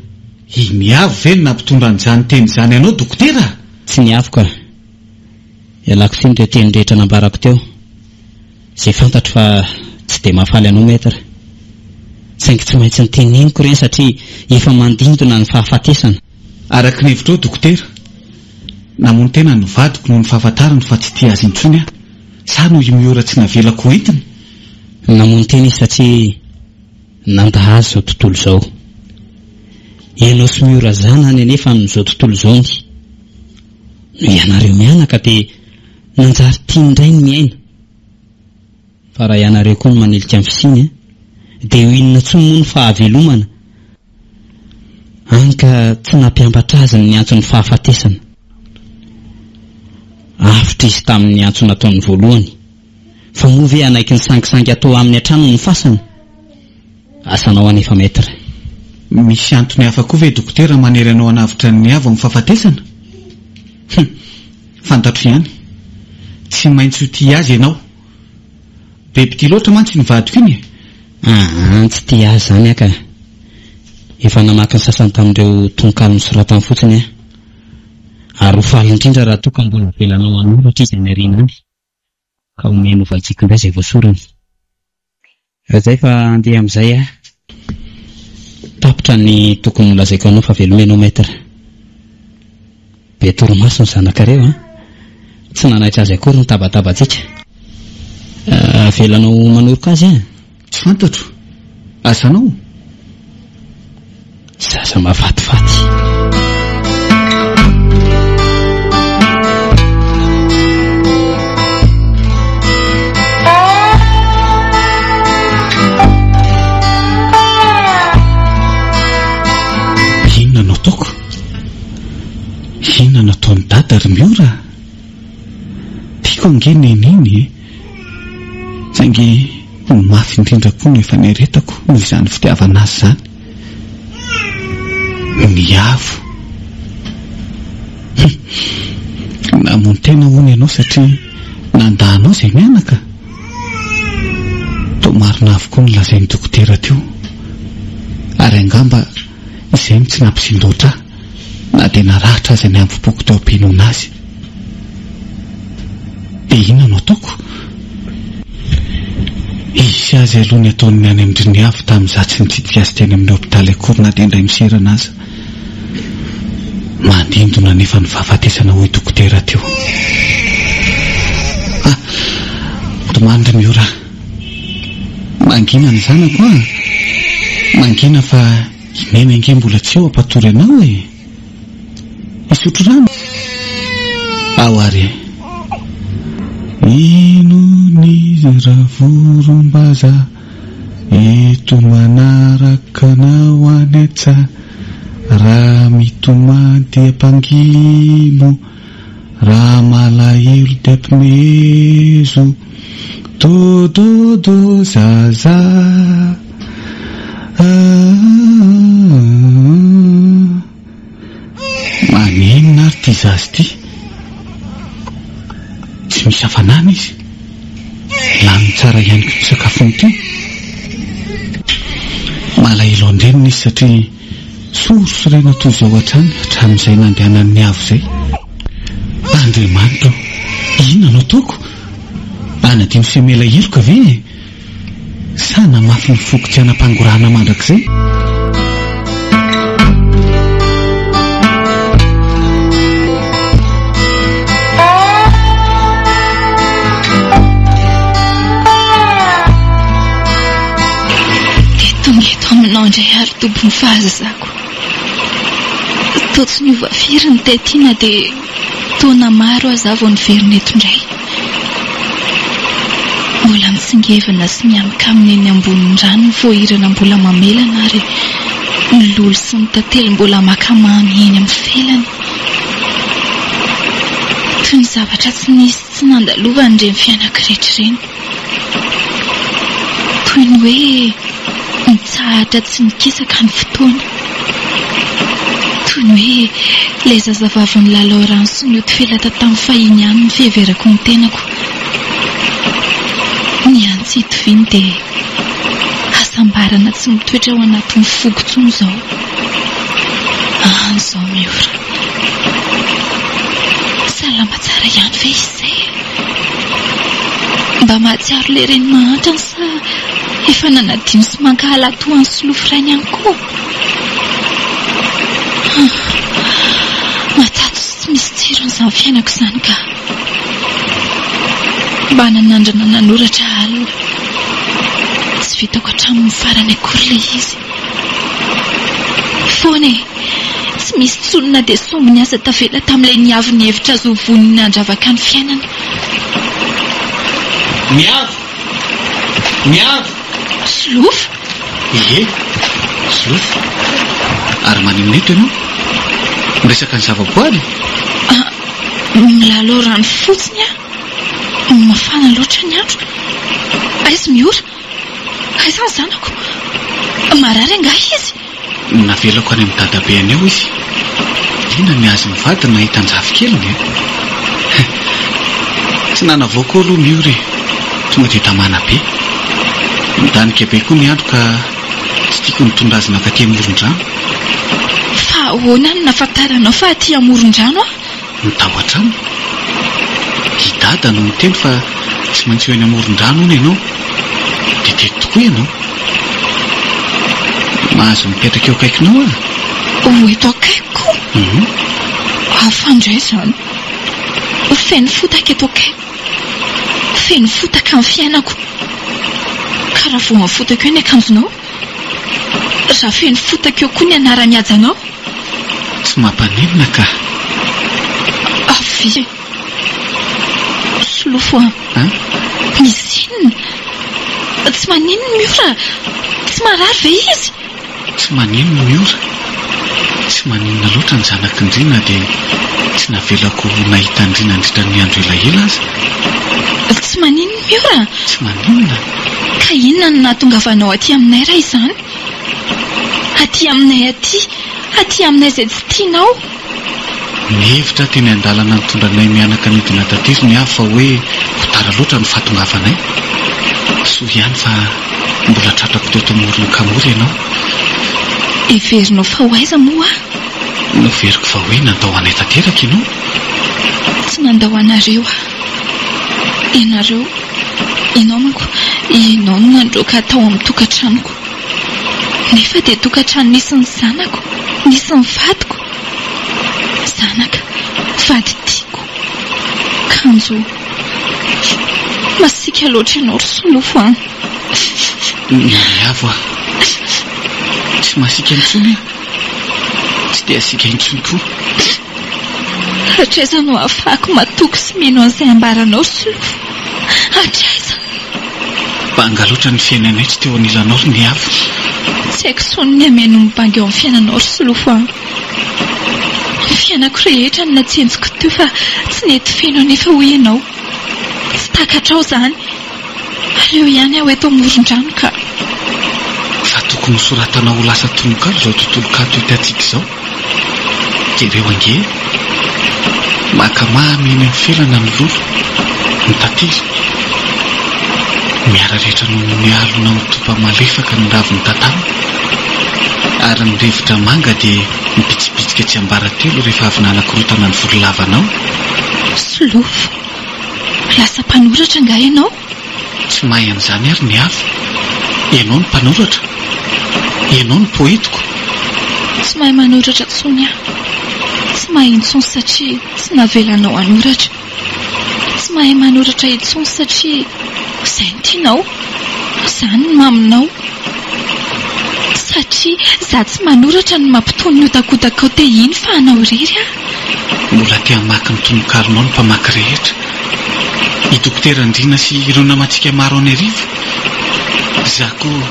[SPEAKER 3] I Miavo ve no nampitondra an'izany teny izany anao Dokotera?
[SPEAKER 1] Tsy Miavo ka. Ialako tsiny ireo teny rehetra nambarako teo. Izay fantatro fa tsy dia mahafaly anao Maître. Saingy tsy maintsy noteneniko ireny satria efa mandindona ny fahafatesana.
[SPEAKER 3] Araka ny hevitrao Dokotera, namono tena ny vadiko noho ny fahafantarany fa tsy tia azy intsony aho. Sa noho i Miora tsy navelako ho entiny?
[SPEAKER 1] Namono tena izy satria nandà azy izao tontolo izao. Ianao sy Miora zanany anefa amin'izao tontolo izao ny. Noho ianareo mianaka dia nanjary tiany indray ny miaina. Fa raha ianareo koa no manilika ny fisiany dia ho inona intsony moa ny fahavelomana? Hany ka tsy nampiambatra azy ny niantso ny fahafatesana. Avotra izy tamin'ny antso nataony voalohany. Fa moa ve hanaiky ny sangisangy atao aminy hatrany ny fasana? Asanao anefa Maître.
[SPEAKER 3] Misy antony hafa koa ve Dokotera manery anao hanavotra an'i Avo amin'ny fahafatesana? Hum! Fantatro ihany. Tsy maintsy ho tia azy ianao. Be mpitia loatra mantsy iny vadiko iny e!
[SPEAKER 1] Aa, tsy tia azy izany aho ka. Efa namaky ny sasany tamin'ireo tononkalo nosoratany fotsiny aho. Ary ho faly indrindra raha toa ka mbola avelanao hanoratra izy any aoriana any, ka omeny hovakiako indray izay voasorany. Izay fa handeha amin'izay aho. Tapitra ny tokony nolazaiko anao fa veloma ianao Maître. Be torimaso ny zanakareo an! Tsy nanaitra azy akory ny tabatabantsika. Avelanao manoroka azy an!
[SPEAKER 3] Tsy fantatro. Asanao?
[SPEAKER 1] Zaza mahafatifaty.
[SPEAKER 3] Inona no ataoko? Inona no ataon'i Dada ry Miora? Tiako ange Neny iny e! Saingy ny mafy indrindra koa no efa niaretako noho izany fitiavana azy izany. Ny avo. Hum! Namono tena hono ianao satria nandà anao izay mianaka? Toa marina avokoa ny lazain'ny dokotera teo. Ary angamba izay no tsy nampisindoatra ahy na dia naratra aza ny hambom-poko teo am-pinoana azy. Dia inona no ataoko? Hisy azy aloha ny ataon'ny any amin-dry Niavo tamin'izaho tsy nitsidika azy teny amin'ny hopitaly akory na dia indray miserana aza. Mandindona anefa ny fahafatesana hoy dokotera teo. Ah! mitomany ry Miora a! Mangina ny zanako a! Mangina fa i Neny ange mbola tsy eo hampatory anao e! Hisotro rano? Ao ary e! Inona izy ravorombazaha eto manaraka anao any an-tsaha Raha mitomany dia mpangino Raha malahelo dia mpimezo Do do do za za ah Maninona ary ity zaza ity? Tsy misy hafanana izy. Lany tsara ihany koa ny sakafony teo. Malahelo an-dreniny izy satria sorisorena toy izao hatrany hatramin'izay nandehanan'ny avo izay. Andriamanitra ô! Inona no ataoko? Hanadino sy hamela heloka ve e? Sa hanamafy ny foko tsy hanam-pangorahana mandrakizay?
[SPEAKER 4] Dia tonga eto aminao indray aho ry tompon'ny fahazazako. Toa tsy niova firy ny tety na dia taona maro aza aho vao niverina eto indray. Mbola mitsingevana sy mihaminkamina eny ambonin'ny rano ny voahirana mbola mamelana ary ny lolo sy ny tantely mbola maka mamy eny amin'ny felany. Toy ny zavatra tsy nisy tsy nandalovany ireny fiainako rehetra ireny. Toy ny hoe nitsahatra tsy nikisaka ny fotoana. Toy ny hoe ilay zazavavy nilalao rano sy nioty felatra tamin'ny fahiny ihany ny fiheverako ny tenako. Ny hany tsy itoviany dia hasambarana tsy mitoetra ao anatin'ny foko intsony izao. Any izao Miora. Salama tsara ihany ve izy izay e? Mba mahatsiaro ilay reny mahantrany sa efa nanadino sy mankahala toa an'i Solofo rainy ihany koa? Matsatso sy tsy misy tsirony izany fiainako izany ka. Mba nanandrana nanoratra alina. Tsy vitako hatramin'ny farany akory ilay izy. Foana e! Tsy misy intsony na dia sombiny aza tavela tamin'ilay niavy nihevitra azy ho vonona handravaka ny fiainana.
[SPEAKER 3] Miavo! Miavo!
[SPEAKER 4] Solofo?
[SPEAKER 3] Ie, Solofo. Ary maninona eto ianao? Miresaka ny zavaboary?
[SPEAKER 4] Ah, milalao rano fotsiny aho. Mafana loatra ny andro. Aiza Miora? Aiza ny zanako? Marary angaha izy?
[SPEAKER 3] Navelako any amin'i dadabeany ao izy. Liana ny azy mivady nahita an-jafikeliny e! Tsy nanavao koa aloha Miora e! Tonga dia tamana be. Nidanika be koa ny andro ka tsy tiako nitondra azy nankaty amoron-drano.
[SPEAKER 4] Fa ahoana no nahafantaranao fa aty amoron-drano aho?
[SPEAKER 3] Ny tao an-trano. I Dada no niteny fa tsy maintsy ho eny amoron-drano hono ianao. Dia teto tokoa ianao. Mahazo mipetraka eo akaikinao aho?
[SPEAKER 4] Ho eto akaikiko?
[SPEAKER 3] Hum.
[SPEAKER 4] Hafa indray izany. Feno fotaka eto akaikiko. Feno fotaka ny fiainako. Ka raha voan'ny fotaka eo ny akanjonao? Raha feno fotaka eo koa ny anaran'ny hajanao?
[SPEAKER 3] Tsy mampaninona ka.
[SPEAKER 4] Avia. Solofo a.
[SPEAKER 3] An?
[SPEAKER 4] Misy inona? Tsy maninona Miora? Tsy marary ve izy?
[SPEAKER 3] Tsy maninona Miora. Tsy maninona loatra ny zanak'i Ndry na dia tsy navelako nahita an-dry nandritra ny andro elaela aza.
[SPEAKER 4] Tsy maninona Miora?
[SPEAKER 3] Tsy maninona.
[SPEAKER 4] Ka inona no nahatongavanao aty aminay raha izany? Aty aminay aty, aty aminay izay tsy tianao.
[SPEAKER 3] Nihevitra aho teny an-dalana nitondra anay mianaka nidina taty ry Niavo fa hoe ho tara loatra ny fahatongavanay. Soa ihany fa mbola tratrako teto amoron'i Kamory ianao.
[SPEAKER 4] Heverinao fa ho aiza moa aho?
[SPEAKER 3] Noheveriko fa hoe nandao anay tanteraka ianao.
[SPEAKER 4] Tsy nandao anareo aho. Ianareo, ianao manko, ianao no nandroaka tao amin'ny tokantranoko. Nefa dia tokantrano nisy ny zanako, nisy ny vadiko. Zanaka, vady tiako. Kanjo. Masiaka loatra ianao ry Solofo an!
[SPEAKER 3] Miavo aho. Tsy masiaka intsony aho. Tsy dia hasiaka intsony koa.
[SPEAKER 4] Hatraiza no ahafahako matoky sy mino an'izay ambaranao ry Solofo? Hatraiza?
[SPEAKER 3] Banga loatra ny fiainanay tsy teo anilanao ry Niavo.
[SPEAKER 4] Tsy haiko intsony ny hameno ny banga eo amin'ny fiainanao ry Solofo an! Ny fiainako rehetra no natsentsiko teo fa tsy nety feno anefa hoy ianao. Tsy takatrao izany. Aleo ihany aho eto amoron-drano ka.
[SPEAKER 3] Fa tokony ho soratanao ho lasa tononkalo izao tontolo kanto hitantsika izao. Jereo ange e! Mankamamy eny amin'ny felana ny lolo, ny tantely. Miara-rehitra noho ny alona mitopa malefaka ny ravin'ny tatamo. Ary ny rivotra manga dia mibitsibitsika tsiambaratelo rehefa avy nanakorontana ny volo lavanao.
[SPEAKER 4] Solofo, lasa mpanoratra angaha ianao?
[SPEAKER 3] Tsy mahay an'izany ary ny hafa. Ianao no mpanoratra. Ianao no poetiko.
[SPEAKER 4] Tsy mahay manoratra intsony aho. Tsy mahay intsony satria tsy navelanao hanoratra. Tsy mahay manoratra intsony satria izay no tianao. Izany no maminao. Satria izaho tsy manoratra no mampitony ny hotakotakao te hino fa anao irery aho.
[SPEAKER 3] Mbola te hamaky ny tononkalonao ny mpamaky rehetra. I Dokotera Ndriana sy ireo namantsika maro any Arivo. Izaho koa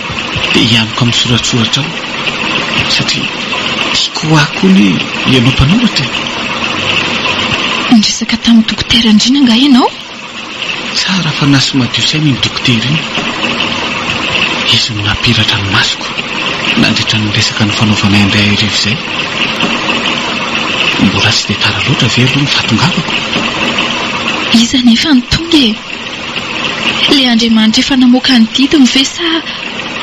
[SPEAKER 3] te hianoka amin'ny soratsoratrao satria tiako ho ahy koa anie ianao mpanoratra e!
[SPEAKER 4] Niresaka tamin'i Dokotera Ndriana angaha ianao?
[SPEAKER 3] Tsara fanahy sy madio saina iny dokotera iny. Izy no nampiratra ny masoko nandritra ny resaka nifanaovanay indray hariva izay. Mbola tsy dia tara loatra ve aloha ny fahatongavako?
[SPEAKER 4] Iza anefa no tonga e? Ilay Andriamanitra efa namoaka ny didiny ve sa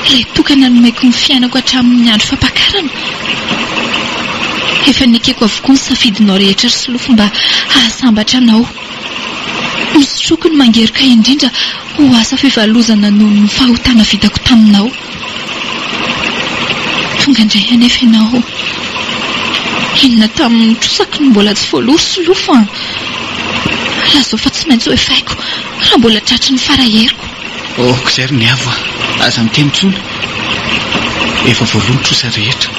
[SPEAKER 4] ilay tokana nomeko ny fiainako hatramin'ny andro fampakarana? Efa nekeko avokoa ny safidinao rehetra ry Solofo mba hahasambatra anao. Nosotroiko ny mangeroka indrindra ho asa fivalozana noho ny fahotana vitako taminao. Tonga indray anefa ianao. Inona tamin'ny trosako no mbola tsy voaloa ry Solofo an? Lazao fa tsy maintsy ho efaiko raha mbola tratry ny fara heriko.
[SPEAKER 3] Ok izay ry Niavo a! Aza miteny intsony. Efa voaloa ny trosa rehetra.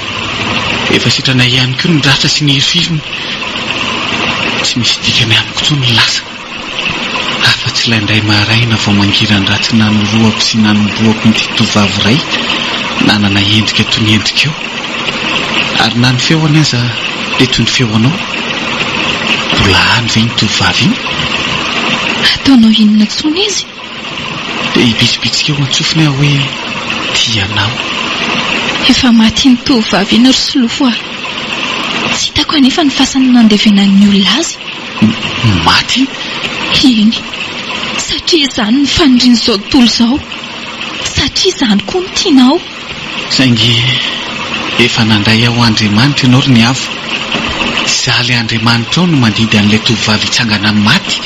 [SPEAKER 3] Efa sitrana ihany koa ny ratra sy ny hirifiriny. Tsy misy dikany amiko intsony ny lasa. Afa-tsy ilay indray maraina vao mangiran-dratsy nanorohako sy nanombohako ity tovovavy iray nanana endrika toy ny endrikao. Ary na ny feony aza dia toy ny feonao. Mbola any ve iny tovovavy iny?
[SPEAKER 4] Ataonao inona intsony izy?
[SPEAKER 3] Dia hibitsibitsika eo an-tsofiny aho hoe tia anao.
[SPEAKER 4] Efa maty iny tovovavy iny ry Solofo a! Tsy hitako anefa ny fasana nandevenan'ny olona azy.
[SPEAKER 3] Maty?
[SPEAKER 4] Eny. Satria izany no fanirian'izao tontolo izao. Satria izany koa no tianao.
[SPEAKER 3] Saingy efa nandray ahy ho Andriamanitra ianao ry Niavo. Izaho ilay Andriamanitrao no mandidy an'ilay tovovavy hitsangana amin'ny maty.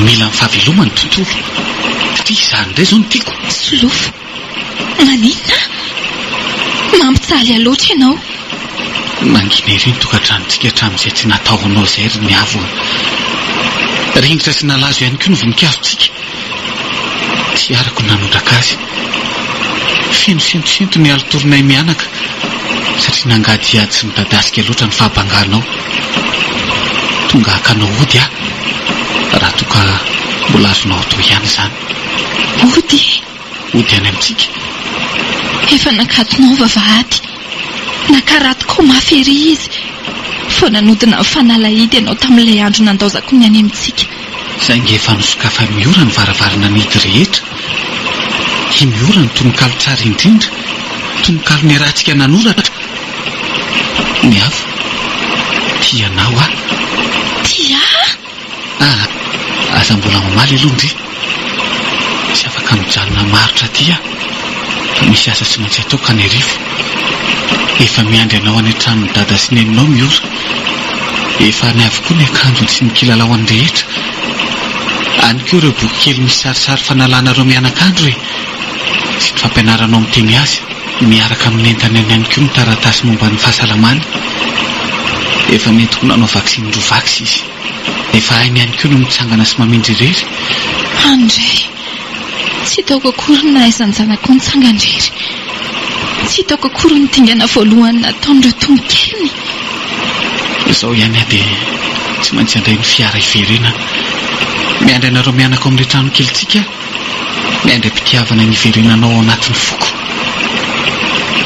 [SPEAKER 3] Mila ny fahavelomany ny tontolo. Satria izaho indray izao no tiako.
[SPEAKER 4] Solofo, maninona? Mampijaly ahy loatra ianao.
[SPEAKER 3] Mangina ery ny tokantranontsika hatramin'izay tsy nataonao izay ry Niavo a. Ringitra sy nalazo ihany koa ny voninkazontsika. Tsy arako ny nanondraka azy. Feno sentosento ny alin-torinay mianaka satria nangadihady sy nidadasika loatra ny fahabanganao. Tonga haka anao hody aho raha toa ka mbola azonao atao ihany izany.
[SPEAKER 4] Hody?
[SPEAKER 3] Hody any amintsika.
[SPEAKER 4] Efa nakatonao ny vavahady. Nakaratoko mafy ery izy vao nanodina ny fanalahidy ianao tamin'ilay andro nandaozako ny any amintsika.
[SPEAKER 3] Saingy efa nosokafan'i Miora ny varavarana mihidy rehetra. I Miora no tononkalo tsara indrindra, tononkalo niarahantsika nanoratra. Ny hafa, tia anao aho.
[SPEAKER 4] Tia ahy?
[SPEAKER 3] Ah, aza mbola mamaly aloha ndry. Tsy afaka mijanona maharitra aty aho, fa misy asa tsy maintsy ataoko any Iarivo. Efa miandry anao any an-tranon'i Dada sy Neninao Miora. Efa any avokoa ny akanjony sy ny kilalaoany rehetra. Any koa ireo boky kely misy sarisary fanalana ireo mianakandro e! Sy ny fampianaranao miteny azy. Miaraka amin'ny entany any ihany koa ny taratasy momba ny fahasalamany. Efa nentiko nanao vaksiny roa vax izy. Efa hainy ihany koa ny mitsangana sy mamindra irery.
[SPEAKER 4] Tany indray. Tsy hitako akory ny nahaizan'ny zanako nitsangan-drery. Tsy hitako akory ny dingana voalohany nataon'ireo tongokeliny.
[SPEAKER 3] Izao ihany aho dia tsy maintsy handray ny fiara hiverenana. Miandry anareo mianaka ao amin'ilay tranokelintsika aho. Miandry am-pitiavana ny hiverenanao ao anatin'ny foko.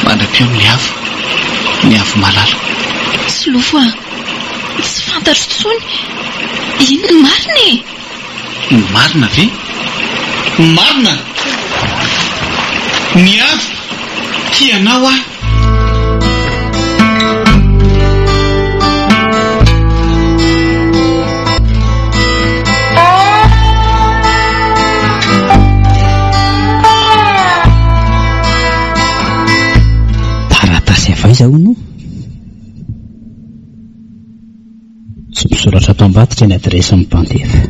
[SPEAKER 3] Mandra-pihaona ny avo, ny avo malala.
[SPEAKER 4] Solofo a! Tsy fantatro intsony. Inona ny marina e?
[SPEAKER 3] Ny marina ve? Ny marina? Ny avo, tia anao aho.
[SPEAKER 1] Taratasy avy aiza hono? Tsy misoratra ato ambadika ny adiresin'ny mpandefa.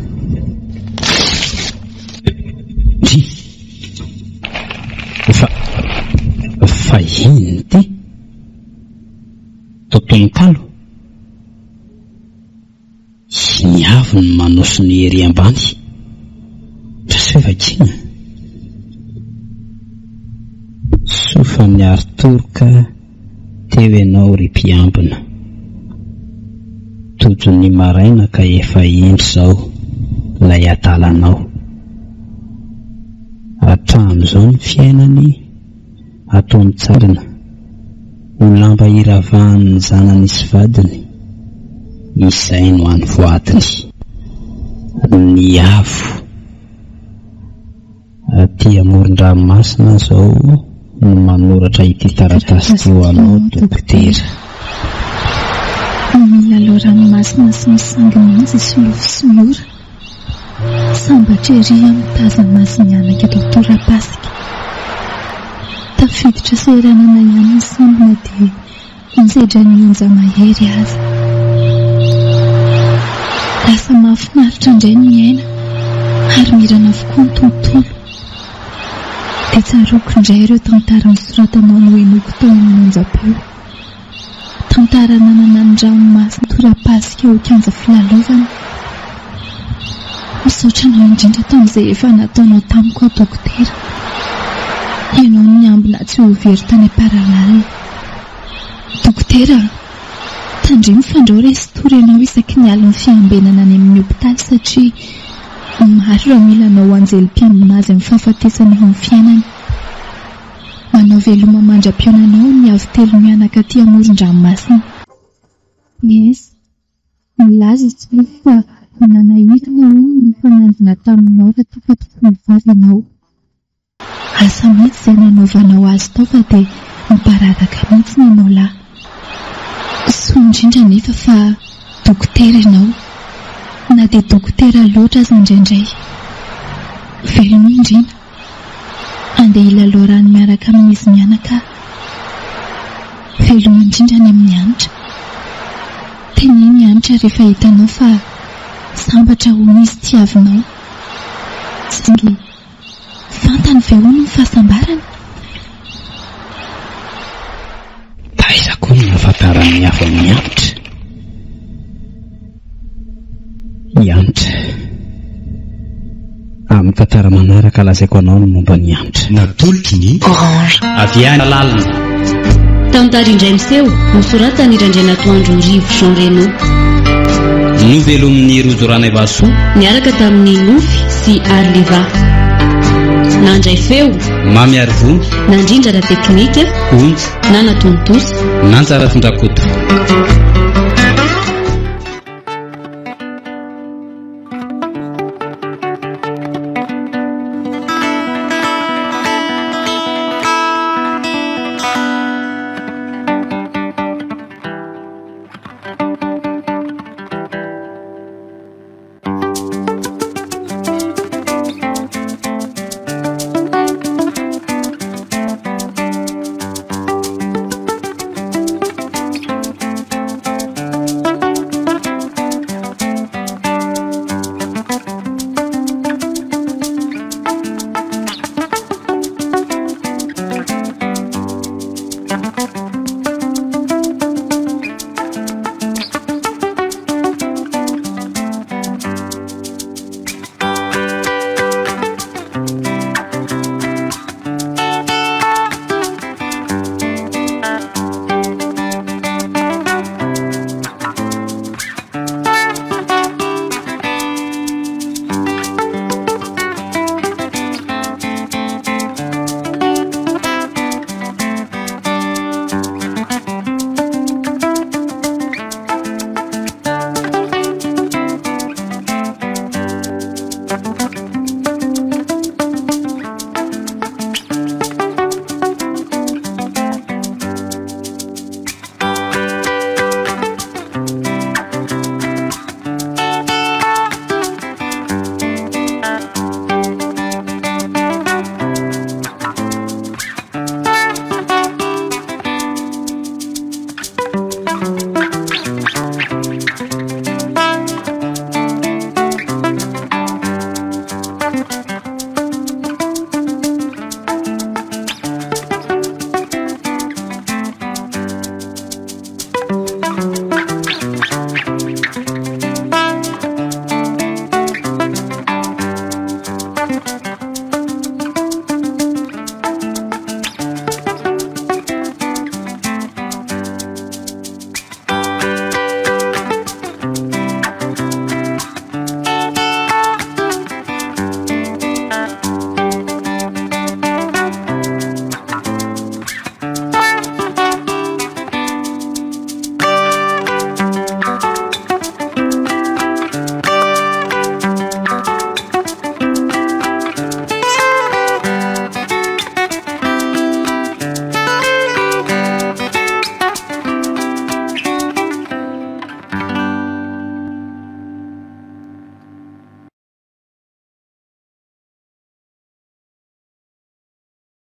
[SPEAKER 1] Ndry! Fa, fa inona ity? Toa tononkalo? Ny avy no manoso ny ery ambany. Andraso hoe vakiana. Soa fa niari-toroka teo ianao ry mpiambina. Tojo ny maraina ka efa indry izao ilay adalanao. Hatramin'izao ny fiainany ataony tsarina ho lamba iravahan'ny zanany sy vadiny, izay no any voadiny. Ny avo. Aty amoron-dranomasina aho izao no manoratra ity taratasy ity ho anao Dokotera.
[SPEAKER 4] Milalao ranomasina sy misangy mihitsy i Solofo sy Miora. Sambatra ery aho mitazana azy mianaka eto Torapasika. Tafiditra seranana ihany ny sambo na dia Misedra ny onja mahery aza. Lasa mahafinaritra indray ny miaina ary mirana avokoa ny tontolo. Dia tsaroako indray ireo tantara nosoratanao nohenoiko teo amin'ny onjam-peo. Tantara nanana ny ranomasina torapasika ho kianja filalaovana. Misaotra anao indrindra tamin'izay efa nataonao tamiko aho dokotera. Ianao no niambina tsy ho very tany am-paralalina. Dokotera a! Tandremo fandrao resy tory ianao isaky ny alin'ny fiambenana any amin'ny hopitaly satria maro ireo mila anao ho anjely mpiambina azy amin'ny fahafatesana eo amin'ny fiainany. Manao veloma mandra-pihaonanao ny avo telo mianaka aty amoron-dranomasina.
[SPEAKER 5] Yes. Nilaza i Solofo fa nanahirana hono ny nifanandrina taminao raha toa ka tompon'ny vavy ianao.
[SPEAKER 4] Asa mihitsy izay nanaovanao azy tao fa dia mibaradaka mihitsy ny anao lahy. Soa indrindra anefa fa dokotera ianao. Na dia dokotera loatra aza indraindray. Veloma indrina. Andeha hilalao rano miaraka amin'izy mianaka aho. Veloma indrindra any amin'ny hanitra. Teneno i Hanitra rehefa hitanao fa sambatra hono izy tiavinao. Saingy Fantany ve hono ny fahasambarana?
[SPEAKER 1] Taiza koa no nahafantaran'ny hafa an'i Hanitra? I Hanitra. Amin'ny tantara manaraka lazaiko anao ny momba an'i Hanitra.
[SPEAKER 6] Natolotry ny.
[SPEAKER 2] Orange.
[SPEAKER 1] Avy any lalina.
[SPEAKER 2] Tantara indray miseho, nosoratan'i Randrianatoandro Rivo Jean Renaud.
[SPEAKER 1] Novelomin'i Rojo Ranaivasoa.
[SPEAKER 2] Niaraka tamin'i Nofy sy Arliva. Nandray feo.
[SPEAKER 1] Mamy Arivony.
[SPEAKER 2] Nandrindra ara-teknika.
[SPEAKER 1] Onja.
[SPEAKER 2] Nanatontosa.
[SPEAKER 1] Nanja Rafindrakoto.